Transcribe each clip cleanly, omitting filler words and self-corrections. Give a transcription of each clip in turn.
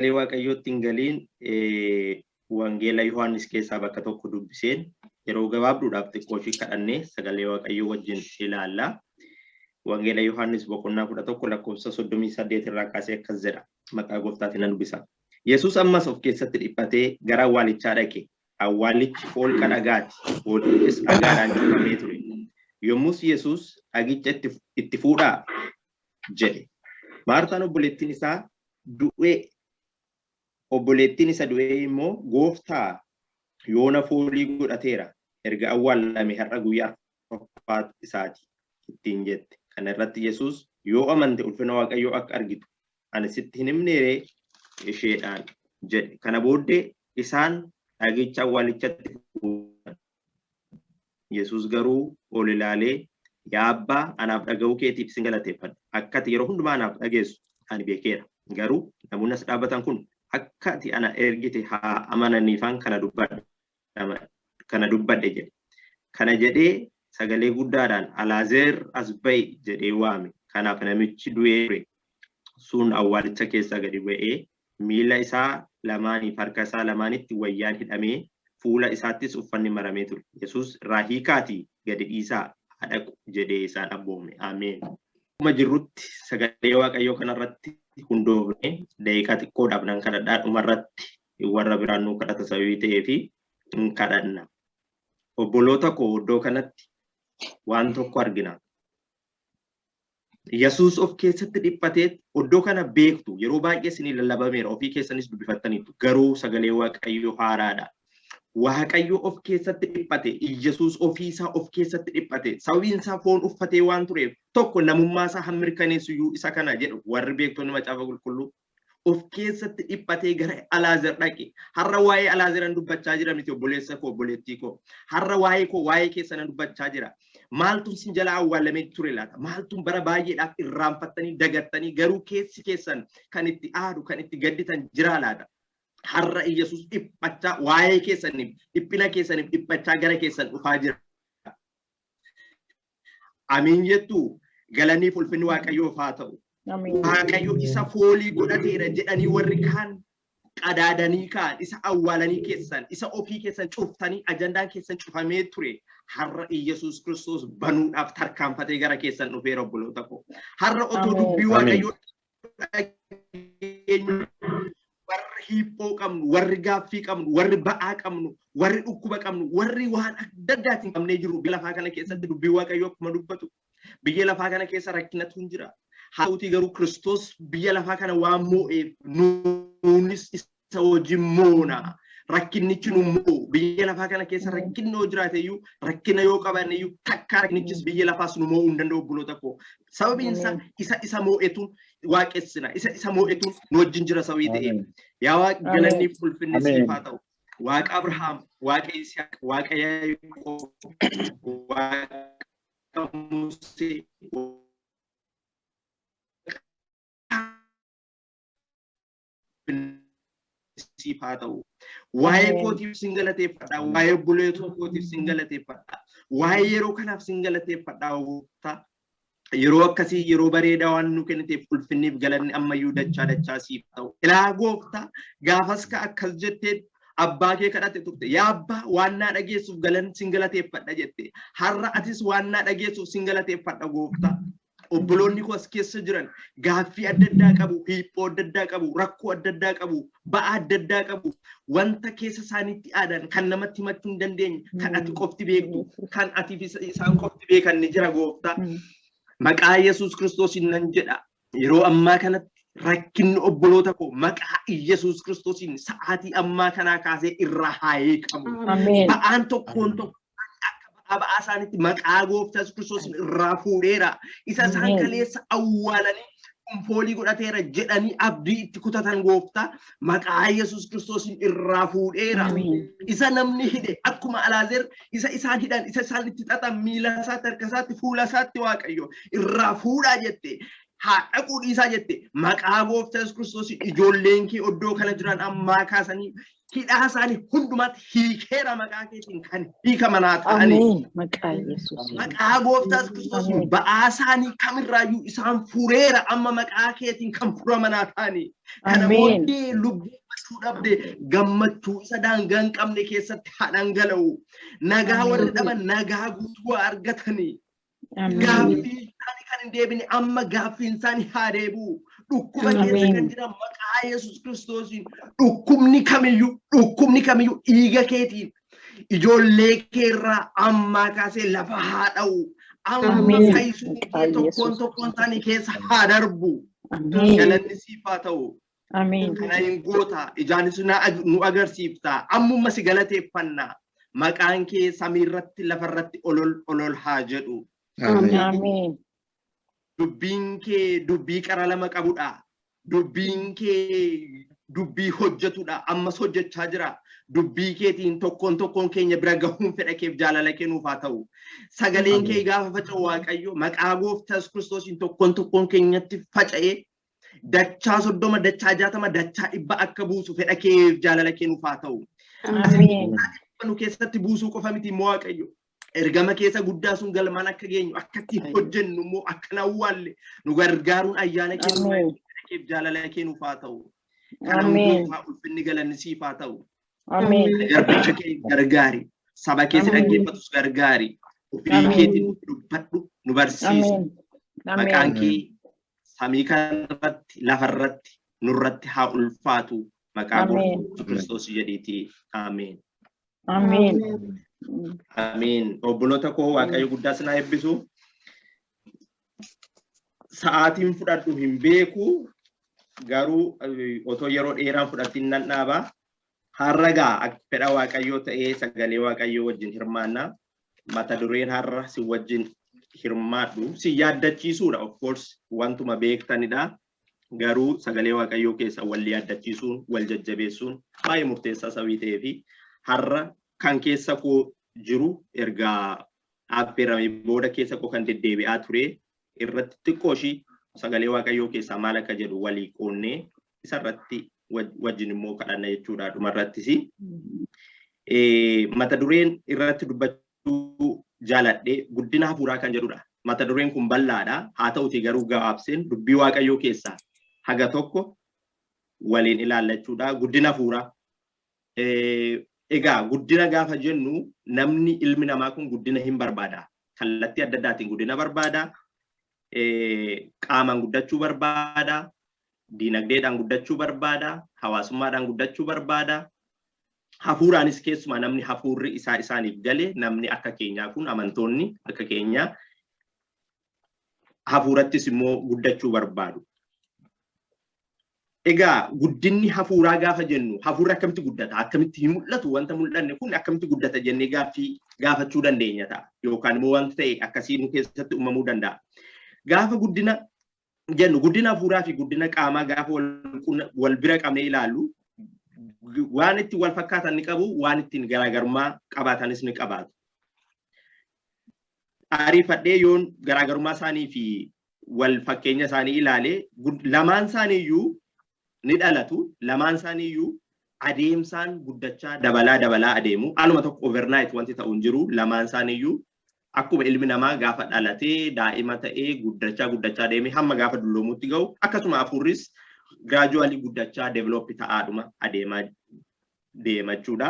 Sagalee Waaqayyootti hin galiin Wangeela Yohaannis keessaa bakka tokko dubbiseen yeroo gabaabduudhaaf xiqqoo ishii kadhannee sagalee Waaqayyoo wajjin ilaalla. Wangeela Yohaannis boqonnaa 11 lakkoofsa 38 irraa kaasee akkas jedha. Maqaa gooftaatiin nan dubbisa. Yesuus ammas of keessatti dhiphatee gara awwaalichaa dhaqe. Awwaalichi holqa dhagaati, holqichis dhagaadhaan cufamee ture. Yommus Yesuus dhagicha itti fuudhaa jedhe. Maartaan obboleettiin isaa du'e obboleettiin isa du'ee immoo gooftaa yoona foolii godhateera erga awwaalame har'a guyyaa arfaffaa isaati ittiin jette. Kana irratti Yesuus yoo amante ulfina Waaqayyoo akka argitu ani sitti hin himneeree isheedhaan jedhe. Kana booddee isaan dhagicha awwaalichatti fuudhan. Yesuus garuu ol ilaalee, Yaa Abbaa, anaaf dhaga'uu keetiif sin galateeffadha. Akka ati yeroo hundumaa anaaf dhageessu ani beekeera. Garuu namoonni as dhaabatan kun akka ati ana ergite haa amananiifan kana dubbadhe jedhe. Kana jedhee sagalee guddaadhaan Alaazer as ba'i jedhee waame. Kanaaf namichi du'ee ture sun awwaalicha keessaa gadi ba'ee miila isaa lamaaniif harka isaa lamaanitti wayyaan hidhamee fuula isaattis uffanni maramee ture. Yesuus irraa hiikaatii gadi dhiisaa haa dhaqu jedhee isaan abboome. Ameen. Akkuma jirrutti sagalee Waaqayyoo kanarratti hundoofne daqiiqaa xiqqoodhaaf nan kadhadhaa dhumarratti warra biraan nuu kadhata sababii ta'eef hin kadhanna. Obboloota koo iddoo kanatti waan tokko argina. Yesuus of keessatti dhiphatee iddoo kana beektu yeroo baay'ee isinii lallabameera ofii keessanis dubbifattaniitu garuu sagalee Waaqayyoo haaraadha. Waaqayyo of keessatti dhiphate Yesuus ofii isaa of keessatti dhiphate sababiin isaa foon uffatee waan tureef tokko namummaa isaa han mirkaneessu iyyuu isa kana jedhu warri beektonni macaafa qulqulluu of keessatti dhiphatee gara Alaazer dhaqe. Har'a waa'ee Alaazeran dubbachaa jira miti obboleessa koo obboleettii koo. Har'a waa'ee koo waa'ee keessanan dubbachaa jira. Maaltu sin jalaa awwaalamee ture laata? Maaltu bara baay'eedhaaf irraanfattanii dagattanii garuu keessi keessan kan itti aadu kan itti gadditan jiraa laata? Har'a Iyyasuus dhiphachaa waa'ee keessaniif dhiphina keessaniif dhiphachaa gara keessan dhufaa jira. Amiin jettuu galanniif ulfinni Waaqayyoof haa ta'u. Waaqayyo isa foolii godhateera jedhanii warri kaan qadaadanii kaan isa awwaalanii keessan isa ofii keessan cuftanii ajandaan keessan cufamee ture har'a Iyyasuus Kiristoos banuudhaaf tarkaanfatee gara keessan dhufeera obboloota koo. Har'a otoo dubbii Waaqayyoo dhageenyu warri hiiphoo qabnu, warri gaaffii qabnu, warri ba'aa qabnu, warri dhukkuba qabnu, warri waan adda addaatiin qabnee jiru biyya lafaa kana keessatti dubbii Waaqayyoo akkuma dubbatu biyya lafaa kana keessa rakkinatu hin jira. Haa ta'utii garuu Kiristoos biyya lafaa kana waan moo'eef nuunis isa wajjin moona. Rakkinnichi nu mo'u biyya lafaa kana keessa rakkinni yoo jiraate iyyuu rakkina yoo qabaanne iyyuu takkaa rakkinichis biyya lafaas nu mo'uu hin danda'u obboloota koo. Sababiin isaa isa isa moo'etuun waaqessina isa isa moo'etuun nu wajjin jira sababii ta'eef. Yaa Waaqa galanniif ulfinni siif haa ta'u. Waaqa Abrahaam, Waaqa Yisihaaq, Waaqa Yaaqoob, Waaqa Musee, siif haa ta'u. Waa'ee kootiif sin galateeffadha. Waa'ee obboleetoo kootiif sin galateeffadha. Waa'ee yeroo kanaaf sin galateeffadha gooftaa. Yeroo akkasii yeroo bareedaa waan nu kenniteef ulfinniif galanni ammayyuu dachaa dachaa siif ta'u. Ilaa gooftaa gaafas ka akkas jettee abbaa kee kadhatte turte. Yaa abbaa waan naa dhageessuuf galan sin galateeffadha jette. Har'a atis waan naa dhageessuuf sin galateeffadha gooftaa. Obboloonni koo as keessa jiran gaaffii adda addaa qabu, hiiphoo adda addaa qabu, rakkoo adda addaa qabu, ba'aa adda addaa qabu, wanta keessa isaaniitti aadan kan namatti himachuu hin dandeenye, kan ati qofti beektu, kan ati fi isaan qofti beekan ni jira gooftaa. Maqaa Yesuus Kiristoosiin nan jedha. Yeroo ammaa kanatti rakkinni obboloota koo maqaa Yesuus Kiristoosiin sa'aatii ammaa kanaa kaasee irraa haa hiikamu. Ameen. Ba'aan tokkoon tokko akka ba'aa ba'aa isaaniitti maqaa gooftaa Yesuus Kiristoosiin irraa fuudheera. Isa isaan Ameen. kaleessa awwaalanii kun foolii godhateera jedhanii abdii itti kutatan gooftaa maqaa Yesuus Kiristoosiin irraa fuudheera. Ameen. Isa namni hidhe akkuma Alaazer isa isaan hidhan isa isaan itti xaxan miila isaatti harka isaatti fuula isaatti Waaqayyo irraa fuudhaa jette. Haa dhaquu dhiisaa jette maqaa gooftaa Yesuus Kiristoos ijoolleen kee iddoo kana jiran ammaa kaasanii hidhaa isaanii hundumaatti hiikeera maqaa keetiin kan hiikaman haa ta'anii. Ameen. Maqaa Yesuusiin. Maqaa gooftaa Yesuus Kiristoosiin Ameen. ba'aa isaanii kamirraayyuu isaan fureera amma maqaa keetiin kan furaman haa ta'anii. Kana Ameen. booddee lubbuu gammachuu dhabde gammachuu isa daangaa hin qabne keessatti haa dhangala'u. Nagaa warri Ameen. dhaban nagaa guutuu haa argatanii. Ameen. Gaaffii isaanii kan hin deebine amma gaaffiin isaanii haa deebi'u. Dhukkuba keessa kan Ameen. jiran maqaa Yesuus Kiristoosiin dhukkubni kamiyyuu dhiiga keetiin ijoollee keerraa ammaa kaasee lafa haa dha'u. Amma Ameen. fayyisuun Maqaa kee tokkoon Yesuus tokkoon isaanii keessa haa darbu. Ameen. Galanni siif haa ta'u. Ameen. Kana hin goota ijaanis nu agarsiifta. Ammuma si galateeffanna. Maqaan kee samiirratti lafarratti olol olol haa jedhu. Ameen. Dubbiin kee dubbii qara lama qabudha. Dubbiin kee dubbii hojjetudha. Ammas hojjechaa jira. Dubbii keetiin tokkoon tokkoon keenya bira gahuun fedha keef jaalala kennuuf haa ta'u. Sagaleen kee gaafa faca'u Waaqayyo maqaa gooftaa Yesuus Kiristoosiin tokkoon tokkoon keenyatti faca'ee dachaa 30, dachaa 60, dachaa 100 akka buusu fedha keef jaalala kennuuf haa ta'u. Ameen. Nu keessatti buusuu qofa miti immoo Waaqayyo. Ergama keessa guddaa sun galmaan akka geenyu akka ittiin hojjennu immoo akka hin awwaalle nu gargaaruun ayyaana kennuuf Ameen. keef jaalala kennuuf haa ta'u. Kana Ameen. hundumaa ulfinni galanni siif haa ta'u. Ameen. Garbicha kee gargaari. Saba kee si Ameen. dhaggeeffatus gargaari. Ofii Ameen. keetiin nu dubbadhu nu barsiisi. Ameen. Maqaan Ameen. kee samii kanarratti lafarratti nurratti haa ulfaatu. Maqaa Ameen. gooftaa Kiristoos jedhiitii. Ameen. Ameen. Ameen. Obboloota koo Waaqayyo guddaa sinaa eebbisu. Sa'aatiin fudhadhu hin beeku garuu otoo yeroo dheeraan fudhatiin nan dhaaba. Har'a gaa akka fedha Waaqayyoo ta'ee sagalee Waaqayyoo wajjin hirmaanna. Mata dureen har'a si wajjin hirmaadhu si yaaddachiisuudha. Of course wantuma beektanidha. Garuu sagalee Waaqayyoo keessa wal yaaddachiisuun wal jajjabeessuun baay'ee murteessaa sababii ta'ee fi har'a kan keessa koo jiru ergaa affeeramee booda keessa koo kan deddeebi'aa ture irratti xiqqoo ishii sagalee Waaqayyoo keessaa maal akka jedhu walii qoonnee isarratti wajjin immoo kadhanna jechuudha dhumarrattis. Mata dureen irratti dubbachuu jaaladhe guddina hafuuraa kan jedhudha. Mata dureen kun bal'aadha. Haa ta'uti garuu gabaabseen dubbii Waaqayyoo keessaa haga tokko waliin ilaallachuudha. Guddina hafuuraa. Egaa guddina gaafa jennu namni ilmi namaa kun guddina hin barbaada. Kallattii adda addaatiin guddina barbaada. Qaamaan guddachuu barbaada. Diinagdeedhaan guddachuu barbaada. Hawaasummaadhaan guddachuu barbaada. Hafuuraanis keessumaa namni hafuurri isaa isaaniif gale namni akka keenyaa kun amantoonni akka keenyaa hafuurattis immoo guddachuu barbaadu. Egaa guddinni hafuuraa gaafa jennu hafuurri akkamitti guddata? Akkamitti hin mul'atu? Wanta mul'anne kun akkamitti guddata jennee gaaffii gaafachuu dandeenya ta'a. Yookaan immoo wanta ta'e akkasii nu keessatti uumamuu danda'a. Gaafa guddina jennu guddina hafuuraa fi guddina qaamaa gaafa wal bira qabnee ilaallu waan itti wal fakkaatan ni qabu, waan ittiin garaagarummaa qabaatanis ni qabaatu. Ariifadhee yoon garaagarummaa isaanii fi wal fakkeenya isaanii ilaalee lamaan isaaniiyyuu ni dhalatu, lamaan isaaniiyyuu adeemsaan guddachaa dabalaa dabalaa adeemu. Aluma tokko overnight wanti ta'u hin jiru. Lamaan isaaniiyyuu akkuma ilmi namaa gaafa dhalatee daa'ima ta'ee guddachaa guddachaa deemee hamma gaafa dulloomutti ga'u akkasuma hafuurris gradually guddachaa develop ta'aadhuma adeemaa deemachuudha.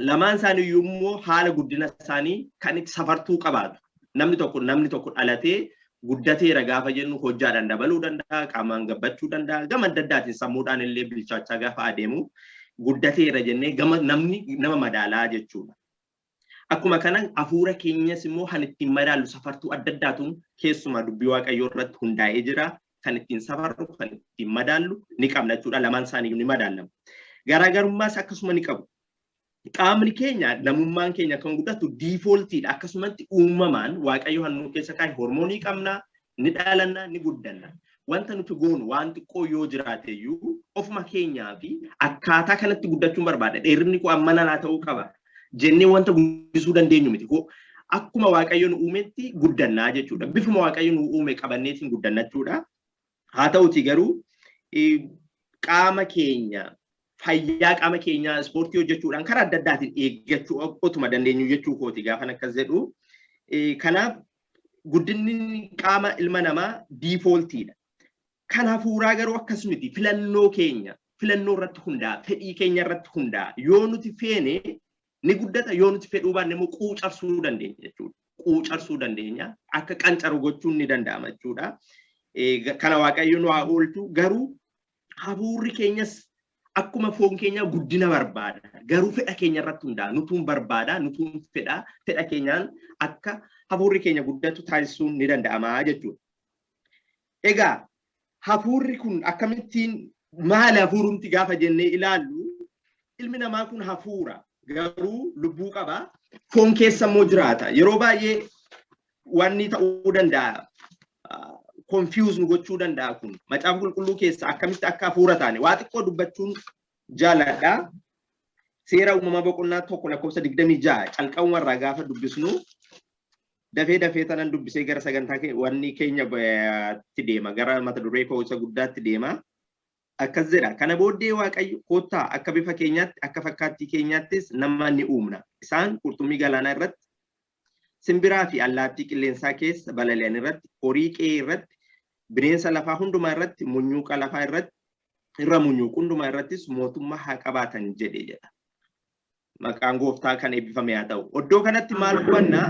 Lamaan isaaniiyyuu immoo haala guddina isaanii kan itti safartuu qabaatu. Namni tokko dhalatee guddateera gaafa jennu hojjaadhaan dabaluu danda'a, qaamaan gabbachuu danda'a, gama adda addaatiin sammuudhaan illee bilchaachaa gaafa adeemu guddateera jennee gama namni nama madaalaa jechuudha. Akkuma kana hafuura keenyas immoo kan ittiin madaallu safartuu adda addaatuun keessumaa dubbii Waaqayyoo irratti hundaa'ee jira. Kan ittiin safarru, kan ittiin madaallu ni qabna jechuudha. Lamaan isaanii ni madaalamu. Garaagarummaas akkasuma ni qabu. Qaamni keenya namummaan keenya kan guddatu defaultiidha. Akkasumatti uumamaan Waaqayyo hannuu keessa kaa'e hormoonii qabna, ni dhalanna, ni guddanna. Wanta nuti goonu waan xiqqoo yoo jiraate iyyuu ofuma keenyaa fi akkaataa kanatti guddachuun barbaada. Dheerinni koo amma nanaa ta'uu qaba jennee wanta guddisuu dandeenyu miti. Akkuma Waaqayyo nu uumetti guddannaa jechuudha. Bifuma Waaqayyo nu uume qabanneetiin guddannachuudha. Haa ta'uti garuu qaama keenya fayyaa qaama keenyaa ispoortii hojjechuudhaan karaa adda addaatiin eeggachuu otuma dandeenyu jechuu kooti gaafan akkas jedhu. Kanaaf guddinni qaama ilma namaa defaultiidha. Kan hafuuraa garuu akkas miti. Filannoo keenya filannoo irratti hundaa'a, fedhii keenya irratti hundaa'a. Yoo nuti feene ni guddata, yoo nuti fedhuu baanne immoo quucarsuu dandeenya jechuudha. Quucarsuu dandeenya. Akka qancaru gochuun ni danda'ama jechuudha. Kana Waaqayyo nu haa oolchu. Garuu hafuurri keenyas akkuma foon keenya guddina barbaada. Garuu fedha keenya irratti hundaa'a. Nutuun barbaada, nutuun fedha. Fedha keenyaan akka hafuurri keenya guddatu taasisuun ni danda'ama jechuudha. Egaa hafuurri kun akkamittiin, maali hafuurumti gaafa jennee ilaallu, ilmi namaa kun hafuura garuu lubbuu qaba. Foon keessa immoo jiraata. Yeroo baay'ee wanni ta'uu danda'a. Confuse nu gochuu danda'a kun. Macaafa Qulqulluu keessa akkamitti akka hafuura taane waa xiqqoo dubbachuun jaaladha. Seera Uumamaa boqonnaa 1 lakkoofsa 26 calqabuma irraa gaafa dubbisnu, dafee dafee tanan dubbisee gara sagantaa wanni keenya itti deema, gara mata duree koo isa guddaatti deema. Akkas jedha: "Kana booddee Waaqayyo, 'Kottaa akka bifa keenyaatti, akka fakkaattii keenyaattis nama ni uumna. Isaan qurxummii galaanaa irratti, simbiraa fi allaattii qilleensaa keessa balali'an irratti, horii qe'ee irratti, bineensa lafaa hundumaa irratti, munyuuqa lafaa irratti irra munyuuqu hundumaa irrattis mootummaa haa qabaatan' jedhe" jedha. Maqaan Gooftaa kan eebbifame haa ta'u. Iddoo kanatti maal hubannaa?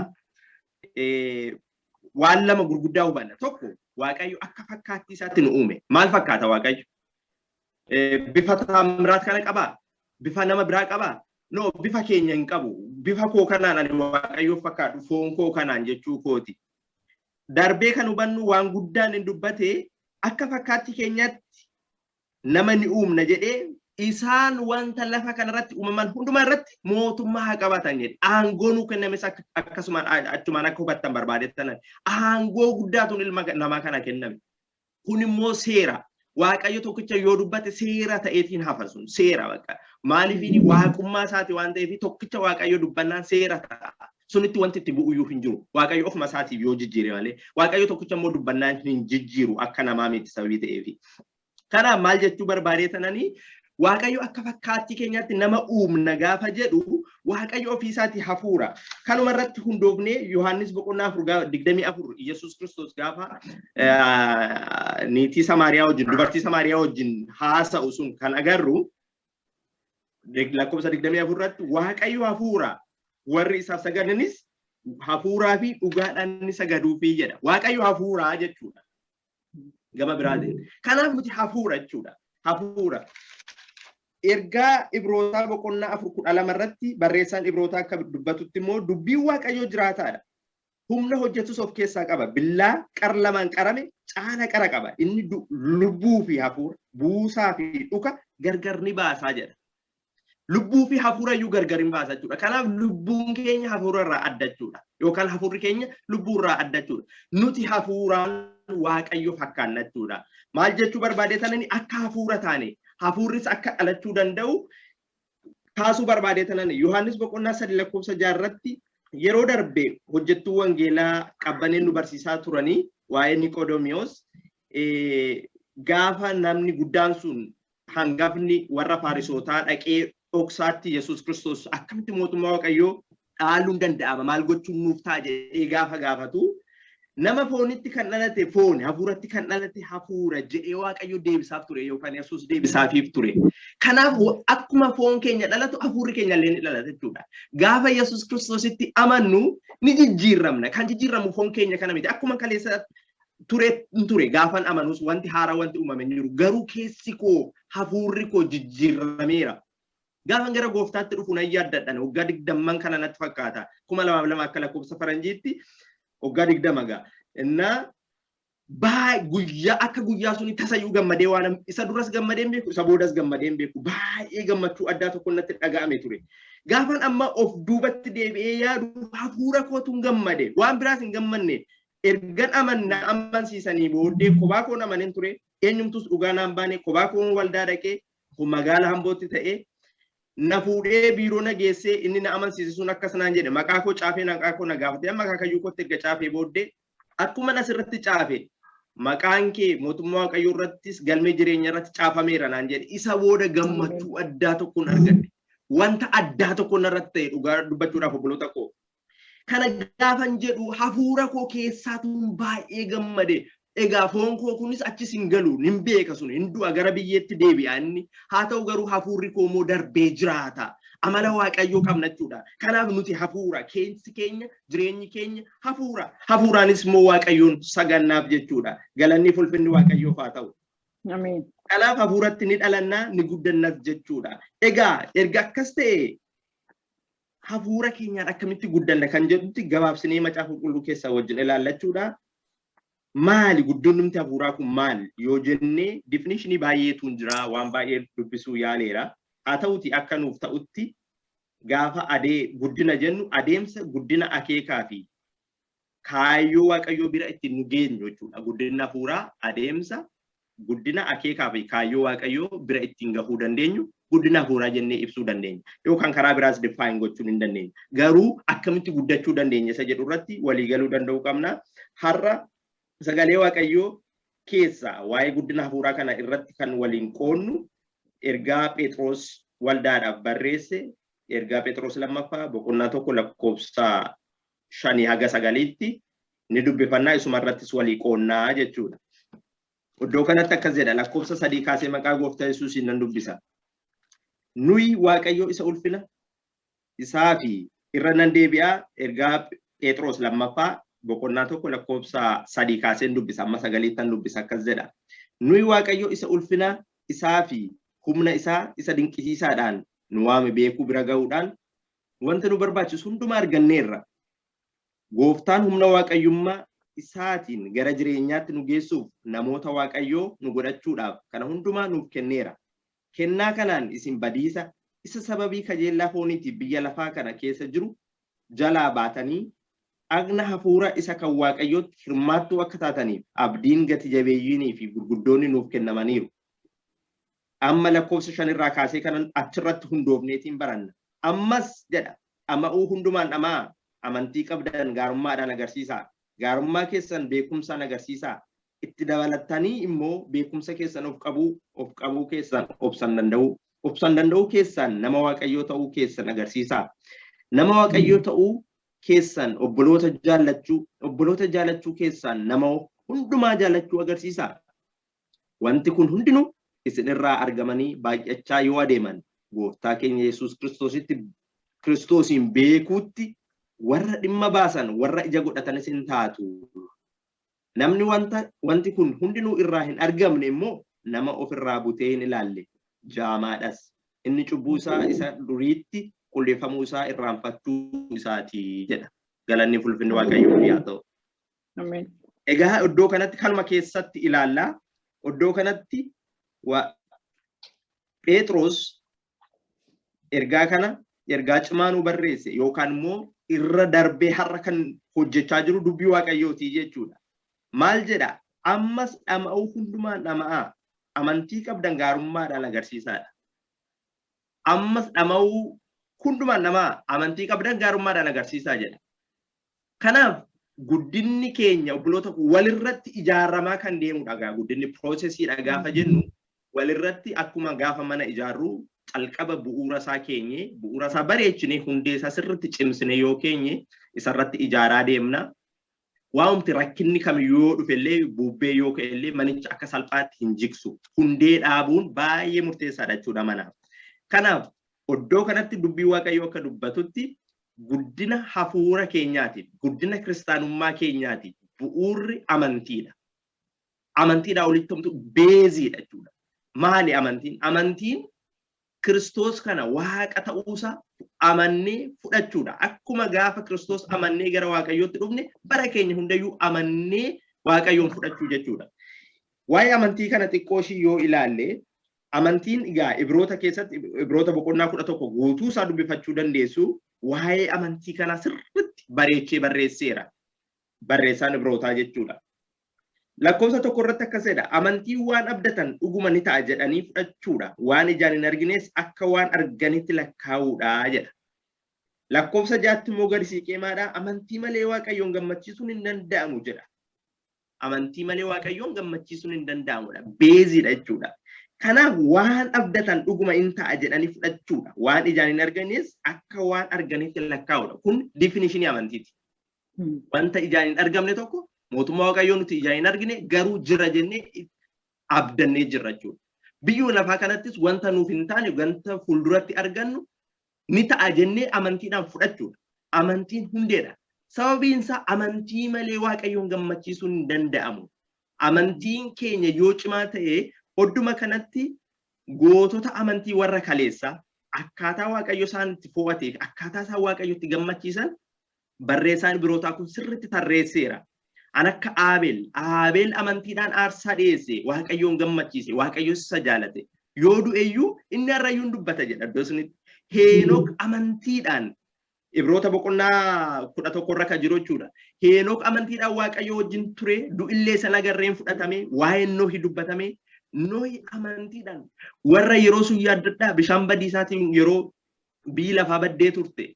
Waan lama gurguddaa hubanna. Tokko, Waaqayyo akka fakkaattii isaatti nu uume. Maal fakkaata Waaqayyo? Bifa Taamiraat kana qabaa? Bifa nama biraa qabaa? No, bifa keenya hin qabu. Bifa koo kanaan ani Waaqayyoof fakkaadhu, foon koo kanaan jechuu kooti. Darbee kan hubannu waan guddaan hin dubbate, akka fakkaattii keenyaatti nama ni uumna jedhee, isaan wanta lafa kanarratti uumaman hundumaa irratti mootummaa haa qabaatan jedhe. Aangoo nuu kennames akkasumaan achumaan akka hubattan barbaadettanan. Aangoo guddaatuun ilma namaa kana kenname. Kun immoo seera. Waaqayyo tokkicha yoo dubbate seera ta'eetiin hafa, sun seera bakka. Maaliif? Inni waaqummaa isaati waan ta'eef, tokkicha Waaqayyo dubbannaan seera ta'a. Sunitti wanti itti bu'uyyuu hin jiru. Waaqayyo ofuma isaatiif yoo jijjiire malee. Waaqayyo tokkicha immoo dubbannaan hin jijjiiru, akka namaa miti sababii ta'eefi. Kanaaf maal jechuu barbaadee tananii, Waaqayyo akka fakkaattii keenyaatti nama uumna gaafa jedhu, Waaqayyo ofii isaatii hafuura. Kanuma irratti hundoofnee Yohaannis boqonnaa 4 24, Yesuus Kiristoos gaafa niitii Samaariyaa wajjin, dubartii Samaariyaa wajjin haasa'u sun kan agarru, lakkoofsa 24 irratti, "Waaqayyo hafuura, warri isaaf sagadanis hafuuraa fi dhugaadhaan ni sagaduufii" jedha. Waaqayyo hafuuraa jechuudha. Gama biraatiin. Kanaaf nuti hafuura jechuudha. Hafuura. Ergaa Ibrootaa boqonnaa 4 12 irratti barreessaan Ibrootaa akka dubbatutti immoo, "Dubbiin Waaqayyoo jiraataadha. Humna hojjetus of keessaa qaba. Billaa qar lamaan qarame caala qara qaba. Inni lubbuu fi hafuura, buusaa fi dhuka gargar ni baasaa" jedha. Lubbuu fi hafuura iyyuu gargar hin baasa jechuudha. Kanaaf lubbuun keenya hafuura irraa adda jechuudha. Yookaan hafuurri keenya lubbuu irraa adda jechuudha. Nuti hafuuraan Waaqayyo fakkaanna jechuudha. Maal jechuu barbaade tanani, akka hafuura taane hafuurris akka dhalachuu danda'u kaasuu barbaade tanani. Yohaannis boqonnaa 3 lakkoofsa 6 irratti yeroo darbe hojjettuu wangeelaa Qabbaneen nu barsiisaa turanii waa'ee Niqoodemiyoos, gaafa namni guddaan sun, hangafni warra Faarisootaa, dhaqee dhoksaatti Yesuus Kiristoos akkamitti mootummaa Waaqayyoo dhaaluun danda'ama, maal gochuun nuuf ta'a jedhee gaafa gaafatu, nama foonitti kan dhalate fooni, hafuuratti kan dhalate hafuura jedhee Waaqayyo deebisaaf ture yookaan Yesuus deebisaafiif ture. Kanaaf akkuma foon keenya dhalatu hafuurri keenya illee ni dhalata jechuudha. Gaafa Yesuus Kiristoositti amannu ni jijjiiramna. Kan jijjiiramu foon keenya kana miti. Akkuma kaleessa ture ture gaafan amanus wanti haaraa wanti uumame hin jiru. Garuu keessi koo, hafuurri koo jijjiirameera. Gaafan gara Gooftaatti dhufu nan yaaddadhan, waggaa 20n kana natti fakkaata. 2002 akka lakkoofsa faranjiitti waggaa 20 gaa. Innaa baay guyyaa akka guyyaa suni tasayyuu gammadee waan isa duras gammadee hin beeku, isa boodas gammadee hin beeku. Baay'ee gammachuu addaa tokko natti dhaga'ame ture. Gaafan amma of duubatti deebi'ee yaadu, hafuura kootuun gammade, waan biraas hin gammanne. Ergan amanna amansiisanii booddee kophaa koon amanen ture. Eenyumtus dhugaa naan baane. Kophaa koon waldaa dhaqee, magaala Hambootti ta'ee, na fuudhee biiroo na geessee, inni na amansiise sun akkas naan jedhe: maqaa koo caafee, maqaa koo na gaafate. Amma akaakayyuu kootti erga caafee booddee, akkuma asirratti caafe, Maqaan kee mootummaa Waaqayyoo irrattis galmee jireenya irratti caafameera naan jedhe. Isa booda gammachuu addaa tokkoon argadhe. Wanta addaa tokkoon irratti ta'e dhugaa dubbachuudhaaf obboloota koo. Kana gaafan jedhu hafuura koo keessaatuun baay'ee gammade. Egaa foon koo kunis achis hin galu, hin beeka sun, hin du'a gara biyyeetti deebi'a inni. Haa ta'u garuu hafuurri koo immoo darbee jiraata. Amala Waaqayyoo qabna jechuudha. Kanaaf nuti hafuura, keessi keenya, jireenyi keenya hafuura. Hafuuraanis immoo Waaqayyoon sagannaaf jechuudha. Galanni fulfinni Waaqayyoof haa ta'u. Ameen. Kanaaf hafuuratti ni dhalannaa, ni guddannas jechuudha. Egaa erga akkas ta'e hafuura keenyaan akkamitti guddanna kan jedhutti gabaabsinee macaafa qulqulluu keessaa wajjin ilaallachuudha. Maali guddinumti hafuuraa kun maali yoo jennee definitionii baay'eetu jira, waan baay'ee dubbisuu yaaleera. Haa ta'uti akka nuuf ta'utti gaafa adee guddina jennu adeemsa guddina akeekaa fi kaayyoo Waaqayyoo bira ittiin nu geenyu jechuudha. Guddinni hafuuraa adeemsa guddina akeekaa fi kaayyoo Waaqayyoo bira ittiin gahuu dandeenyu guddina hafuuraa jennee ibsuu dandeenya. Yookaan karaa biraas define gochuu hin dandeenya. Garuu akkamitti guddachuu dandeenya isa jedhu irratti waliigaluu danda'uu qabna. Har'a sagalee Waaqayyoo keessaa waa'ee guddina hafuuraa kana irratti kan waliin qoonnu ergaa Phexros waldaadhaaf barreesse ergaa Phexros lammaffaa boqonnaa 1 lakkoofsa 5 haga 9tti ni dubbifannaa, isuma irrattis walii qoonnaa jechuudha. Iddoo kanatti akkas jedha, lakkoofsa 3 kaasee maqaa gooftaa Yesuusiin nan dubbisa. Nuyi Waaqayyo isa ulfina isaa fi irra nan deebi'aa, ergaa Phexros lammaffaa boqonnaa 1 lakkoofsa 3 kaaseen dubbisa, amma 9ttan dubbisa, akkas jedha. Nuyi Waaqayyo isa ulfina isaa fi humna isaa isa dinqisiisaadhaan nu waame beekuu bira ga'uudhaan wanta nu barbaachisu hundumaa arganneerra. Gooftaan humna Waaqayyummaa isaatiin gara jireenyaatti nu geessuuf namoota Waaqayyoo nu godhachuudhaaf kana hundumaa nuuf kenneera. Kennaa kanaan isin badiisa isa sababii kajeellaa fooniitiif biyya lafaa kana keessa jiru jalaa baatanii dhagna hafuura isa kan Waaqayyootti hirmaattuu akka taataniif abdiin gati jabeeyyiinii fi gurguddoonni nuuf kennamaniiru. Amma lakkoofsa 5 irraa kaasee kanan achirratti hundoofneetiin baranna. Ammas jedha, dhama'uu hundumaan dhama'aa, amantii qabdan gaarummaadhaan agarsiisaa, gaarummaa keessan beekumsaan agarsiisaa, itti dabalattanii immoo beekumsa keessan of qabuu, of qabuu keessan obsan danda'uu, obsan danda'uu keessan nama Waaqayyoo ta'uu keessan agarsiisaa. Nama Waaqayyoo ta'uu keessan obboloota jaallachuu, obboloota jaallachuu keessan nama hundumaa jaallachuu agarsiisaa. Wanti kun hundinuu isin irraa argamanii baay'achaa yoo adeeman gooftaa keenya Yesuus Kiristoositti Kiristoosiin beekuutti warra dhimma baasan warra ija godhatanis hin taatu. Namni wanta wanti kun hundinuu irraa hin argamne immoo nama ofirraa butee hin ilaalle jaamaadhas. Inni cubbuu isaa isa duriitti qulleeffamuu isaa irraanfachuu isaati jedha. Galanni fulfinni Waaqayyoof haa ta'u. Ameen. Egaa iddoo kanatti kanuma keessatti ilaalla. Iddoo kanatti Phexros ergaa kana ergaa cimaa nu barreesse yookaan immoo irra darbee har'a kan hojjechaa jiru dubbii Waaqayyooti jechuudha. Maal jedha? Ammas dhama'uu hundumaan dhama'aa, amantii qabdan gaarummaadhaan agarsiisaadha. Ammas dhama'uu hundumaan dhama'aa, amantii qabdan gaarummaadhaan agarsiisaa jedha. Kanaaf guddinni keenya obboloota walirratti ijaaramaa kan deemudha. Gaa guddinni piroosesiidha gaafa jennu walirratti akkuma gaafa mana ijaarru calqaba bu'uura isaa keenye, bu'uura isaa bareechine, hundee isaa sirriitti cimsine yoo keenye isarratti ijaaraa deemna. Waanti rakkinni kamiyyuu yoo dhufe illee, bubbee yoo ka'e illee manicha akka salphaatti hin jigsu. Hundee dhaabuun baay'ee murteessaadha jechuudha manaaf. Kanaaf iddoo kanatti dubbii Waaqayyoo akka dubbatutti guddina hafuura keenyaatiif, guddina kiristaanummaa keenyaatiif bu'uurri amantiidha. Amantiidhaa olitti homtu beeziidha jechuudha. Maali amantiin? Amantiin Kiristoos kana Waaqa ta'uusaa amannee fudhachuudha. Akkuma gaafa Kiristoos amannee gara Waaqayyootti dhufne bara keenya hundayyuu amannee Waaqayyoon fudhachuu jechuudha. Waa'ee amantii kana xiqqoo ishii yoo ilaalle, amantiin egaa Ibroota keessatti Ibroota boqonnaa 11 guutuu isaa dubbifachuu dandeessu, waa'ee amantii kanaa sirriitti bareechee barreesseera. Barreessaan Ibrootaa jechuudha. Lakkoofsa 1 irratti akkas jedha. Amantiin waan abdatan dhuguma ni ta'a jedhanii fudhachuudha. Waan ijaan hin argines akka waan arganitti lakkaa'uudha jedha. Lakkoofsa 6tti immoo gadi siiqee maadha? Amantii malee Waaqayyoon gammachiisuun hin danda'amu jedha. Amantii malee Waaqayyoon gammachiisuun hin danda'amudha. Baseiidha jechuudha. Kanaaf waan abdatan dhuguma in ta'a jedhanii fudhachuudha. Waan ijaan hin arganes akka waan arganitti lakkaa'udha. Kun definitionii amantiiti. Wanta ijaan hin argamne tokko, mootummaa Waaqayyoo nuti ijaan hin argine garuu jira jennee abdannee jirra jechuudha. Biyyuma lafaa kanattis wanta nuuf hin taane, wanta fuulduratti argannu ni ta'a jennee amantiidhaan fudhachuudha. Amantiin hundeedha. Sababiin isaa amantii malee Waaqayyoon gammachiisuun hin danda'amu. Amantiin keenya yoo cimaa ta'e, odduma kanatti gootota amantii warra kaleessaa akkaataa Waaqayyo isaan itti fo'atee fi akkaataa isaan Waaqayyotti gammachiisan barreessaan Ibrootaa kun sirriitti tarreesseera. An akka Aabel, Aabel amantiidhaan aarsaa dhiyeesse, Waaqayyoon gammachiise, Waaqayyo isa jaalate. Yoo du'eyyuu inni har'ayyuu hin dubbata jedha iddoo sunitti. Heenok amantiidhaan, Ibroota boqonnaa 11 irra kan jiru jechuudha. Heenok amantiidhaan Waaqayyo wajjin ture, du'illee sana agarreen fudhatame, waa'een Nohi dubbatame. Nohi amantiidhaan warra yeroo sun yaaddadhaa bishaan badiisaatiin yeroo biyyi lafaa baddee turte.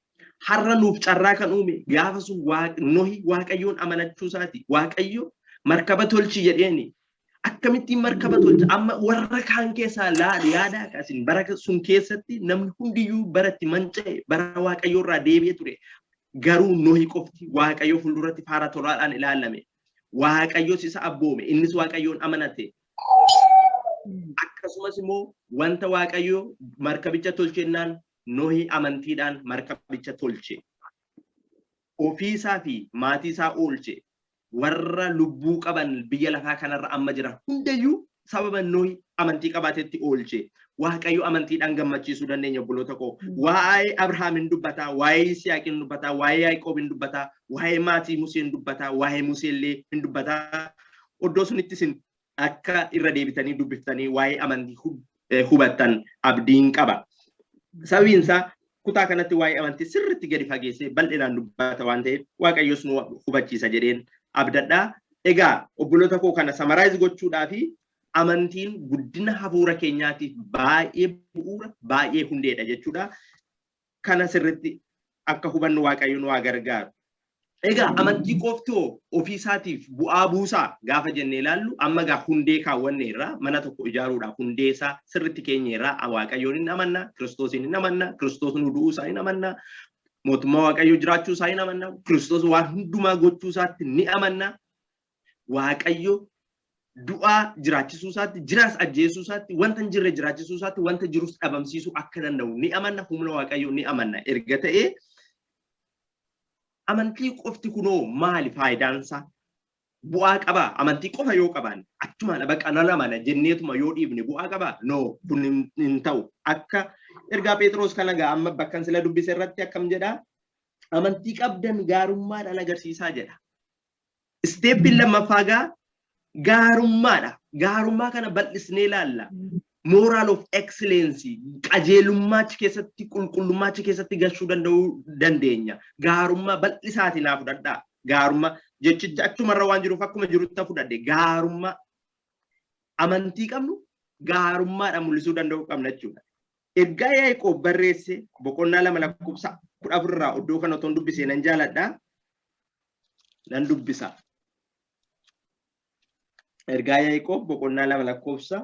Har'a nuuf carraa kan uume gaafa sun Nohi Waaqayyoon amanachuu isaati. Waaqayyo markaba tolchi jedheeni. Akkamittiin markaba tolcha? Amma warra kaan keessaa laali yaadaa kaasin, bara sun keessatti namni hundiyyuu bara itti manca'e, bara Waaqayyoo irraa deebi'e ture. Garuu Nohi qofti Waaqayyo fuulduratti faara tolaadhaan ilaalame. Waaqayyos isa abboome, innis Waaqayyoon amanate. Akkasumas immoo wanta Waaqayyo markabicha tolchennaan Nohi amantiidhaan markabicha tolche. Ofii isaa fi maatii isaa oolche. Warra lubbuu qaban biyya lafaa kanarra amma jiran hundayyuu sababa Nohi amantii qabaatetti oolche. Waaqayyo amantiidhaan gammachiisuu dandeenya, obboloota koo. Waa'ee Abrahaam hin dubbataa, waa'ee Yisihaaq hin dubbataa, waa'ee Yaaqoob hin dubbataa, waa'ee maatii Musee hin dubbataa, waa'ee Musee illee hin dubbataa. Iddoo sunitti isin akka irra deebitanii dubbiftanii waa'ee amantii hubattan abdiin qaba. Sababiin isaa kutaa kanatti waa'ee amantii sirriitti gadi fageessee bal'inaan dubbata waan ta'eef, Waaqayyos nu hubachiisa jedheen abdadha. Egaa obboloota koo, kana summarize gochuudhaa fi amantiin guddina hafuura keenyaatiif baay'ee bu'uura, baay'ee hundeedha jechuudha. Kana sirriitti akka hubannu Waaqayyo nu haa gargaaru. Egaa amantii qoftoo ofii isaatiif bu'aa buusaa gaafa jennee ilaallu, amma egaa hundee kaawwanne irraa mana tokko ijaaruudhaaf hundee isaa sirriitti keenya irraa Waaqayyoon hin amanna, Kiristoosiin hin amanna, Kiristoos nu du'uu isaa hin amanna, mootummaa Waaqayyoo jiraachuu isaa hin amanna, Kiristoos waan hundumaa gochuu isaatti ni amanna, Waaqayyo du'aa jiraachisuu isaatti, jiraas ajjeesuu isaatti, wanta hin jirre jiraachisuu isaatti, wanta jirus dhabamsiisuu akka danda'u ni amanna, humna Waaqayyoo ni amanna. Erga ta'ee amantii qofti kunoo maali faayidaansaa? Bu'aa qabaa? Amantii qofa yoo qabaanne, achumaan baqa nan amana jenneetuma yoo dhiifne bu'aa qabaa? No, kun hin ta'u. Akka ergaa Phexros kana gaa amma bakkan sila dubbise irratti akkam jedhaa? Amantii qabdan gaarummaadhaan agarsiisaa jedha. Stepiin lammaffaa gaa gaarummaadha. Gaarummaa kana bal'isnee ilaalla. Moral of excellence, qajeelummaa achi keessatti, qulqullummaa achi keessatti gashuu danda'uu dandeenya. Gaarummaa bal'isaatii naa fudhadhaa. Gaarummaa jechicha achumarra waan jiruuf akkuma jirutti fudhadhe. Gaarummaa amantii qabnu gaarummaadhaan mul'isuu danda'uu qabna jechuudha. Ergaa Yaaqoob barreesse boqonnaa 2 lakkoofsa 14 irraa iddoo kana otoon dubbisee nan jaaladha. Nan dubbisa. Ergaa Yaaqoob boqonnaa 2 lakkoofsa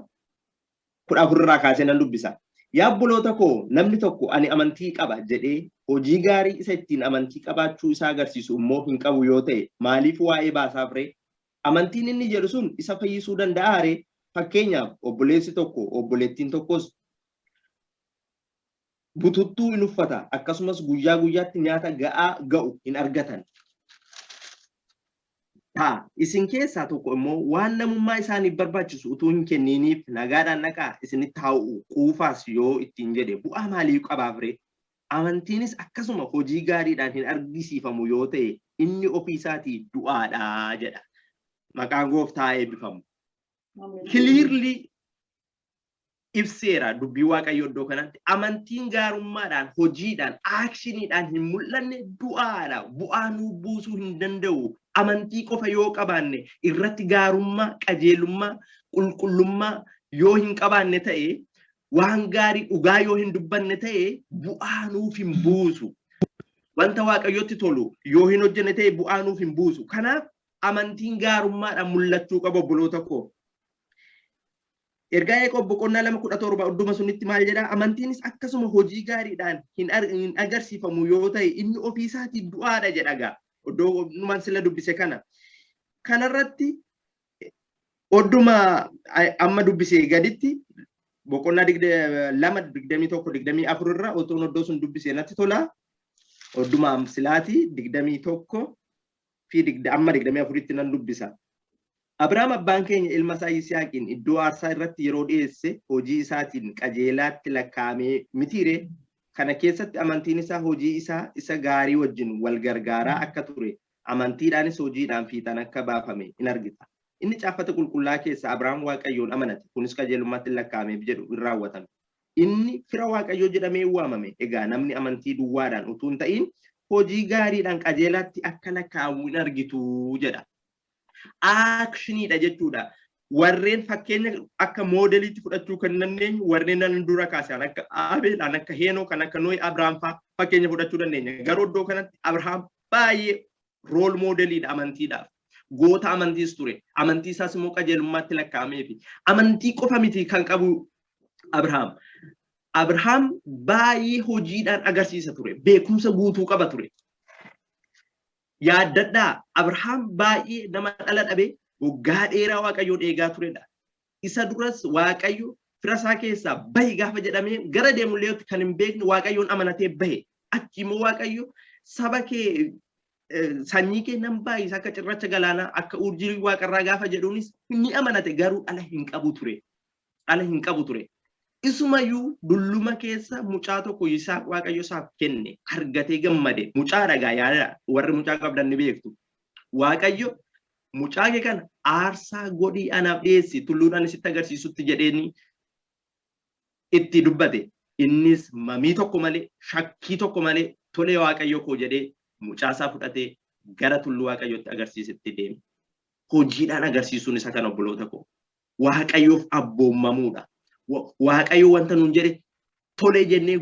14 irraa kaasee nan dubbisa. "Yaa obboloota koo, namni tokko ani amantii qaba jedhee hojii gaarii isa ittiin amantii qabaachuu isaa agarsiisu immoo hin qabu yoo ta'e, maaliif waa'ee baasaaf ree? Amantiin inni jedhu sun isa fayyisuu danda'aa ree? Fakkeenyaaf, obboleessi tokko obboleettiin tokkos bututtuu in uffata, akkasumas guyyaa guyyaatti nyaata ga'aa ga'u hin argatan. Ta'a. Isin keessaa tokko immoo waan namummaa isaaniif barbaachisu utuu hin kenniiniif nagaadhaan dhaqaa, isinitti haa'u, quufaas yoo ittiin jedhe, bu'aa maalii qabaaf ree? Amantiinis akkasuma hojii gaariidhaan hin argisiifamu yoo ta'e, inni ofii isaatii du'aadha" jedha. Maqaan Gooftaa eebbifamu. Clearly ibseera dubbii Waaqayyoo iddoo kanatti: amantiin gaarummaadhaan, hojiidhaan, actioniidhaan hin mul'anne du'aadha. Bu'aa nuu buusuu hin danda'u. Amantii qofa yoo qabaanne irratti gaarummaa, qajeelummaa, qulqullummaa yoo hin qabaanne ta'e, waan gaarii dhugaa yoo hin dubbanne ta'e, bu'aa nuuf hin buusu. Wanta Waaqayyotti tolu yoo hin hojjenne ta'e, bu'aa nuuf hin buusu. Kanaaf Amantiin gaarummaadhaan mul'achuu qaba, obboloota koo. Ergaa Yaaqoob boqonnaa 2:17 odduma sunitti maal jedhaa? Amantiinis akkasuma hojii gaariidhaan hin agarsiifamu yoo ta'e, inni ofii isaatii du'aadha jedha gaa. Oddoo numan sila dubbise kana. Kanarratti odduma amma dubbise gaditti boqonnaa 2:21-24 irra otoon oddoo sun dubbise natti tola. Odduma silaati 21 fi amma 24tti nan dubbisa. Abrahaam abbaan keenya ilma isaa Yisihaaqiin iddoo aarsaa irratti yeroo dhiyeesse, hojii isaatiin qajeelaatti lakkaa'amee mitiire? Kana keessatti amantiin isaa hojii isaa isa gaarii wajjin wal gargaaraa akka ture, amantiidhaanis hojiidhaan fiixaan akka baafame in argita. Inni caaffata qulqullaa keessa, "Abrahaam Waaqayyoon amanate, kunis qajeelummaatti lakkaa'ameef" jedhu in raawwatame. Inni fira Waaqayyoo jedhamee waamame. Egaa namni amantii duwwaadhaan utuu hin ta'in hojii gaariidhaan qajeelaatti akka lakkaa'amu in argitu jedha. Actioniidha jechuudha. Warreen fakkeenya akka moodeliitti fudhachuu kan dandeenyu warreen nan dura kaase, kan akka Abeel, kan akka Heenoo, kan akka Nohi, Abrahaam fa'aa fakkeenya fudhachuu dandeenya. Garuu iddoo kanatti Abrahaam baay'ee role modeliidha amantiidhaaf. Goota amantiis ture. Amantii isaas immoo qajeelummaatti lakkaa'ameefi. Amantii qofa miti kan qabu Abrahaam. Abrahaam baay'ee hojiidhaan agarsiisa ture. Beekumsa guutuu qaba ture. Yaaddadhaa, Abrahaam baay'ee nama dhala dhabee waggaa dheeraa Waaqayyoon eegaa turedha. Isa duras Waaqayyo fira isaa keessaa bahi gaafa jedhamee gara deemullee kan hin beekne Waaqayyoon amanatee bahe. Achi immoo Waaqayyo saba kee, sanyii kee nan baay'isa akka cirracha galaanaa, akka urjii waaqarraa gaafa jedhuunis ni amanate, garuu dhala hin qabu ture. Dhala hin qabu ture. Isumayyuu dulluma keessa mucaa tokko, Yisaaq, Waaqayyo isaaf kenne argatee gammade. Mucaa dhagaa yaada, warri mucaa qabdan ni beektu. Waaqayyo "Mucaa kee kana aarsaa godhii anaaf dhiyeessi tulluudhaan sitti agarsiisutti" jedheeni itti dubbate. Innis mamii tokko malee, shakkii tokko malee, "Tolee, Waaqayyo koo" jedhee mucaa isaa fudhatee gara tulluu Waaqayyotti agarsiisetti deeme. Hojiidhaan agarsiisuun isa kana, obboloota koo. Waaqayyoof abboommamuudha. Waaqayyo wanta nuun jedhe tolee jennee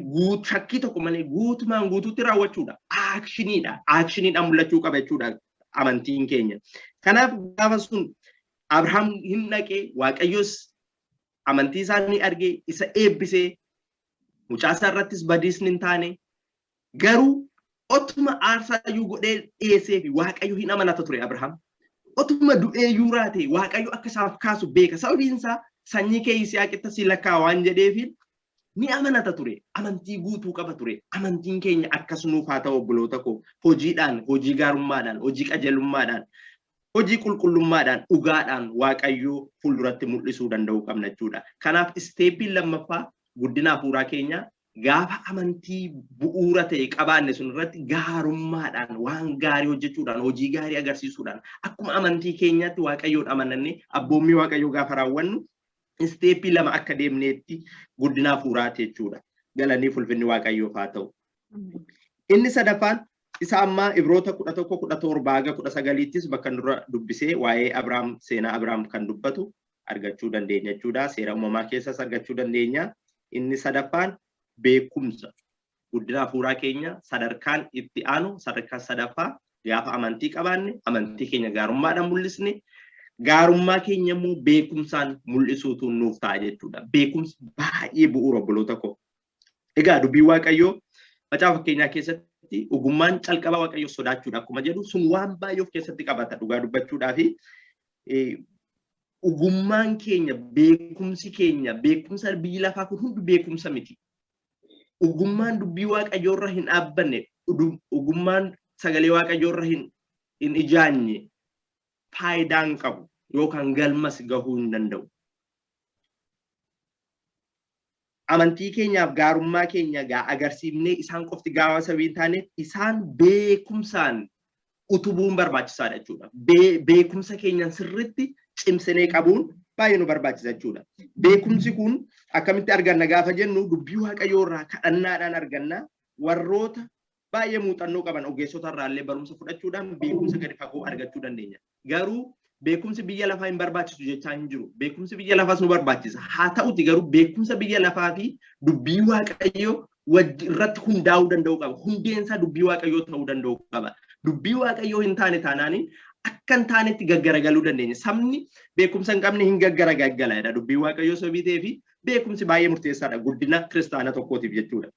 shakkii tokko malee guutumaan guutuutti raawwachuudha. Actioniidha. Actioniidhaan mul'achuu qaba jechuudha amantiin keenya. Kanaaf gaafa sun Abrahaam hin dhaqee, Waaqayyos amantii isaa ni argee isa eebbisee, mucaa isaa irrattis badiisni hin taane. Garuu otuma aarsaa iyyuu godhee dhiyeessee fi Waaqayyo hin amanata ture Abrahaam. Otuma du'ee iyyuu raate Waaqayyo akka isaaf kaasu beeka. Sababiin isaa "Sanyii kee Yisihaaqitti si lakkaa'a" waan jedheefi ni amanata ture. Amantii guutuu qaba ture. Amantiin keenya akkas nuuf haa ta'u, obboloota koo. Hojiidhaan, hojii gaarummaadhaan, hojii qajeelummaadhaan, hojii qulqullummaadhaan, dhugaadhaan Waaqayyoo fuulduratti mul'isuu danda'uu qabna jechuudha. Kanaaf stepiin lammaffaa guddina hafuuraa keenyaa, gaafa amantii bu'uura ta'e qabaanne sun irratti gaarummaadhaan waan gaarii hojjechuudhaan, hojii gaarii agarsiisuudhaan, akkuma amantii keenyaatti Waaqayyoon amanannee abboommii Waaqayyoo gaafa raawwannu, stepii 2 akka deemneetti guddina hafuuraati jechuudha. Galanii fulfinni Waaqayyoof haa ta'u. Inni sadaffaan isa ammaa Ibroota 11:17 haga 19ttis bakka dura dubbisee waa'ee Abrahaam, seenaa Abrahaam kan dubbatu argachuu dandeenya jechuudha. Seera uumamaa keessas argachuu dandeenya. Inni sadaffaan beekumsa. Guddina hafuuraa keenya sadarkaan itti aanu, sadarkaa sadaffaa, gaafa amantii qabaanne, amantii keenya gaarummaadhaan mul'isne, gaarummaa keenya immoo beekumsaan mul'isuutu nuuf ta'a jechuudha. Beekumsi baay'ee bu'uura, obboloota koo. Egaa dubbiin Waaqayyoo macaafa fakkeenyaa keessatti "Ogummaan calqaba Waaqayyoo sodaachuudha" akkuma jedhu sun waan baay'ee of keessatti qabata dhugaa dubbachuudhaa fi ogummaan keenya, beekumsi keenya, beekumsa biyyi lafaa kun hundi beekumsa miti. Ogummaan dubbii Waaqayyoo irra hin dhaabbanne, ogummaan sagalee Waaqayyoo irra hin ijaanye faayidaa hin qabu yookaan galmas gahuu hin danda'u. Amantii keenyaaf gaarummaa keenya gaa agarsiifnee isaan qofti gaafa sababii hin taaneef, isaan beekumsaan utubuun barbaachisaadha jechuudha. Beekumsa keenyan sirriitti cimsinee qabuun baay'ee nu barbaachisa jechuudha. Beekumsi kun akkamitti arganna gaafa jennu, dubbii Waaqayyoo irraa, kadhannaadhaan arganna. Warroota baay'ee muuxannoo qaban, ogeessota irraa illee barumsa fudhachuudhaan beekumsa gadi fagoo argachuu dandeenya. Garuu beekumsi biyya lafaa hin barbaachisu jechaa hin jiru. Beekumsi biyya lafaas nu barbaachisa. Haa ta'uti garuu beekumsa biyya lafaa fi dubbii Waaqayyoo irratti hundaa'uu danda'uu qaba. Hundeen isaa dubbii Waaqayyoo ta'uu danda'uu qaba. Dubbii Waaqayyoo hin taane taanaaniin Akka hin taanetti gaggaragaluu dandeenya. Sabni beekumsa hin qabne hin gaggaragaggala jedha dubbiin Waaqayyoo sababii ta'eef beekumsi baay'ee murteessaadha guddina kiristaana tokkootiif jechuudha.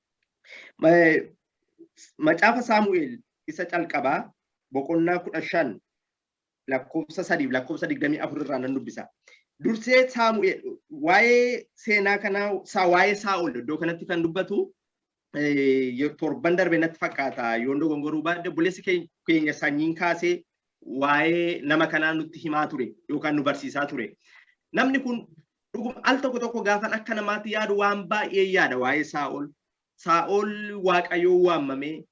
Macaafa Saamu'eel isa calqabaa boqonnaa 15 lakkoofsa 3 lakkoofsa 24 irraa nan dubbisa. Dursee Saamu'eel waa'ee seenaa kanaa waa'ee Saa'ol iddoo kanatti kan dubbatu torban darbe natti fakkaata yoon dogongoruu baadhe obboleessi keenya sanyiin kaasee waa'ee nama kanaa nutti himaa ture yookaan nu barsiisaa ture. Namni kun dhuguma al tokko tokko gaafan akka namaatti yaadu waan baay'ee yaada waa'ee Saa'ol. Saa'ol Waaqayyoon waamamee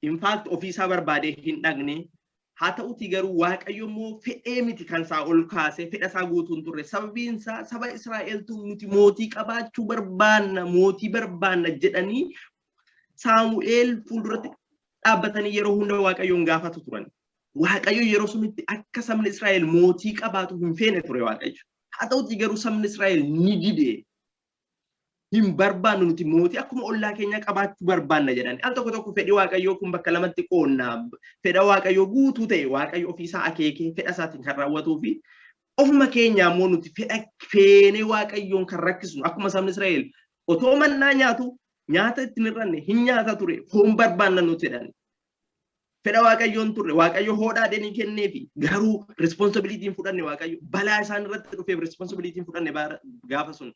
in fact ofiisaa barbaadee hin dhaqne. Haa ta'utii garuu Waaqayyo immoo fedhee miti kan Saa'ol kaasee fedha isaa guutuu hin turre. Sababiin isaa saba Israa'eltu nuti mootii qabaachuu barbaanna, mootii barbaanna jedhanii Saamu'eel fuulduratti dhaabbatanii yeroo hunda Waaqayyoon gaafatu turan. Waaqayyo yeroo sunitti akka sabni Israa'el mootii qabaatu hin feene ture Waaqayyo. Haa ta'utii garuu sabni Israa'el ni dide. Hin barbaannu nuti mootii akkuma ollaa keenya qabaachuu barbaanna jedhan. Al tokko tokko fedhi Waaqayyoo kun bakka lamatti qoonna. Fedha Waaqayyoo guutuu ta'e Waaqayyo ofiisaa akeekee fedha isaatiin kan raawwatuu fi ofuma keenya immoo nuti fedha feenee Waaqayyoon kan rakkisnu akkuma sabni Israa'el otoo mannaa nyaatu nyaata ittiin hir'anne hin nyaata ture foon barbaanna nuti jedhan. Fedha Waaqayyoon turre Waaqayyo hoodhaa dhenii kenneefi garuu responsibilitiin fudhanne Waaqayyo balaa isaan irratti dhufeef responsibilitiin fudhanne gaafa sun.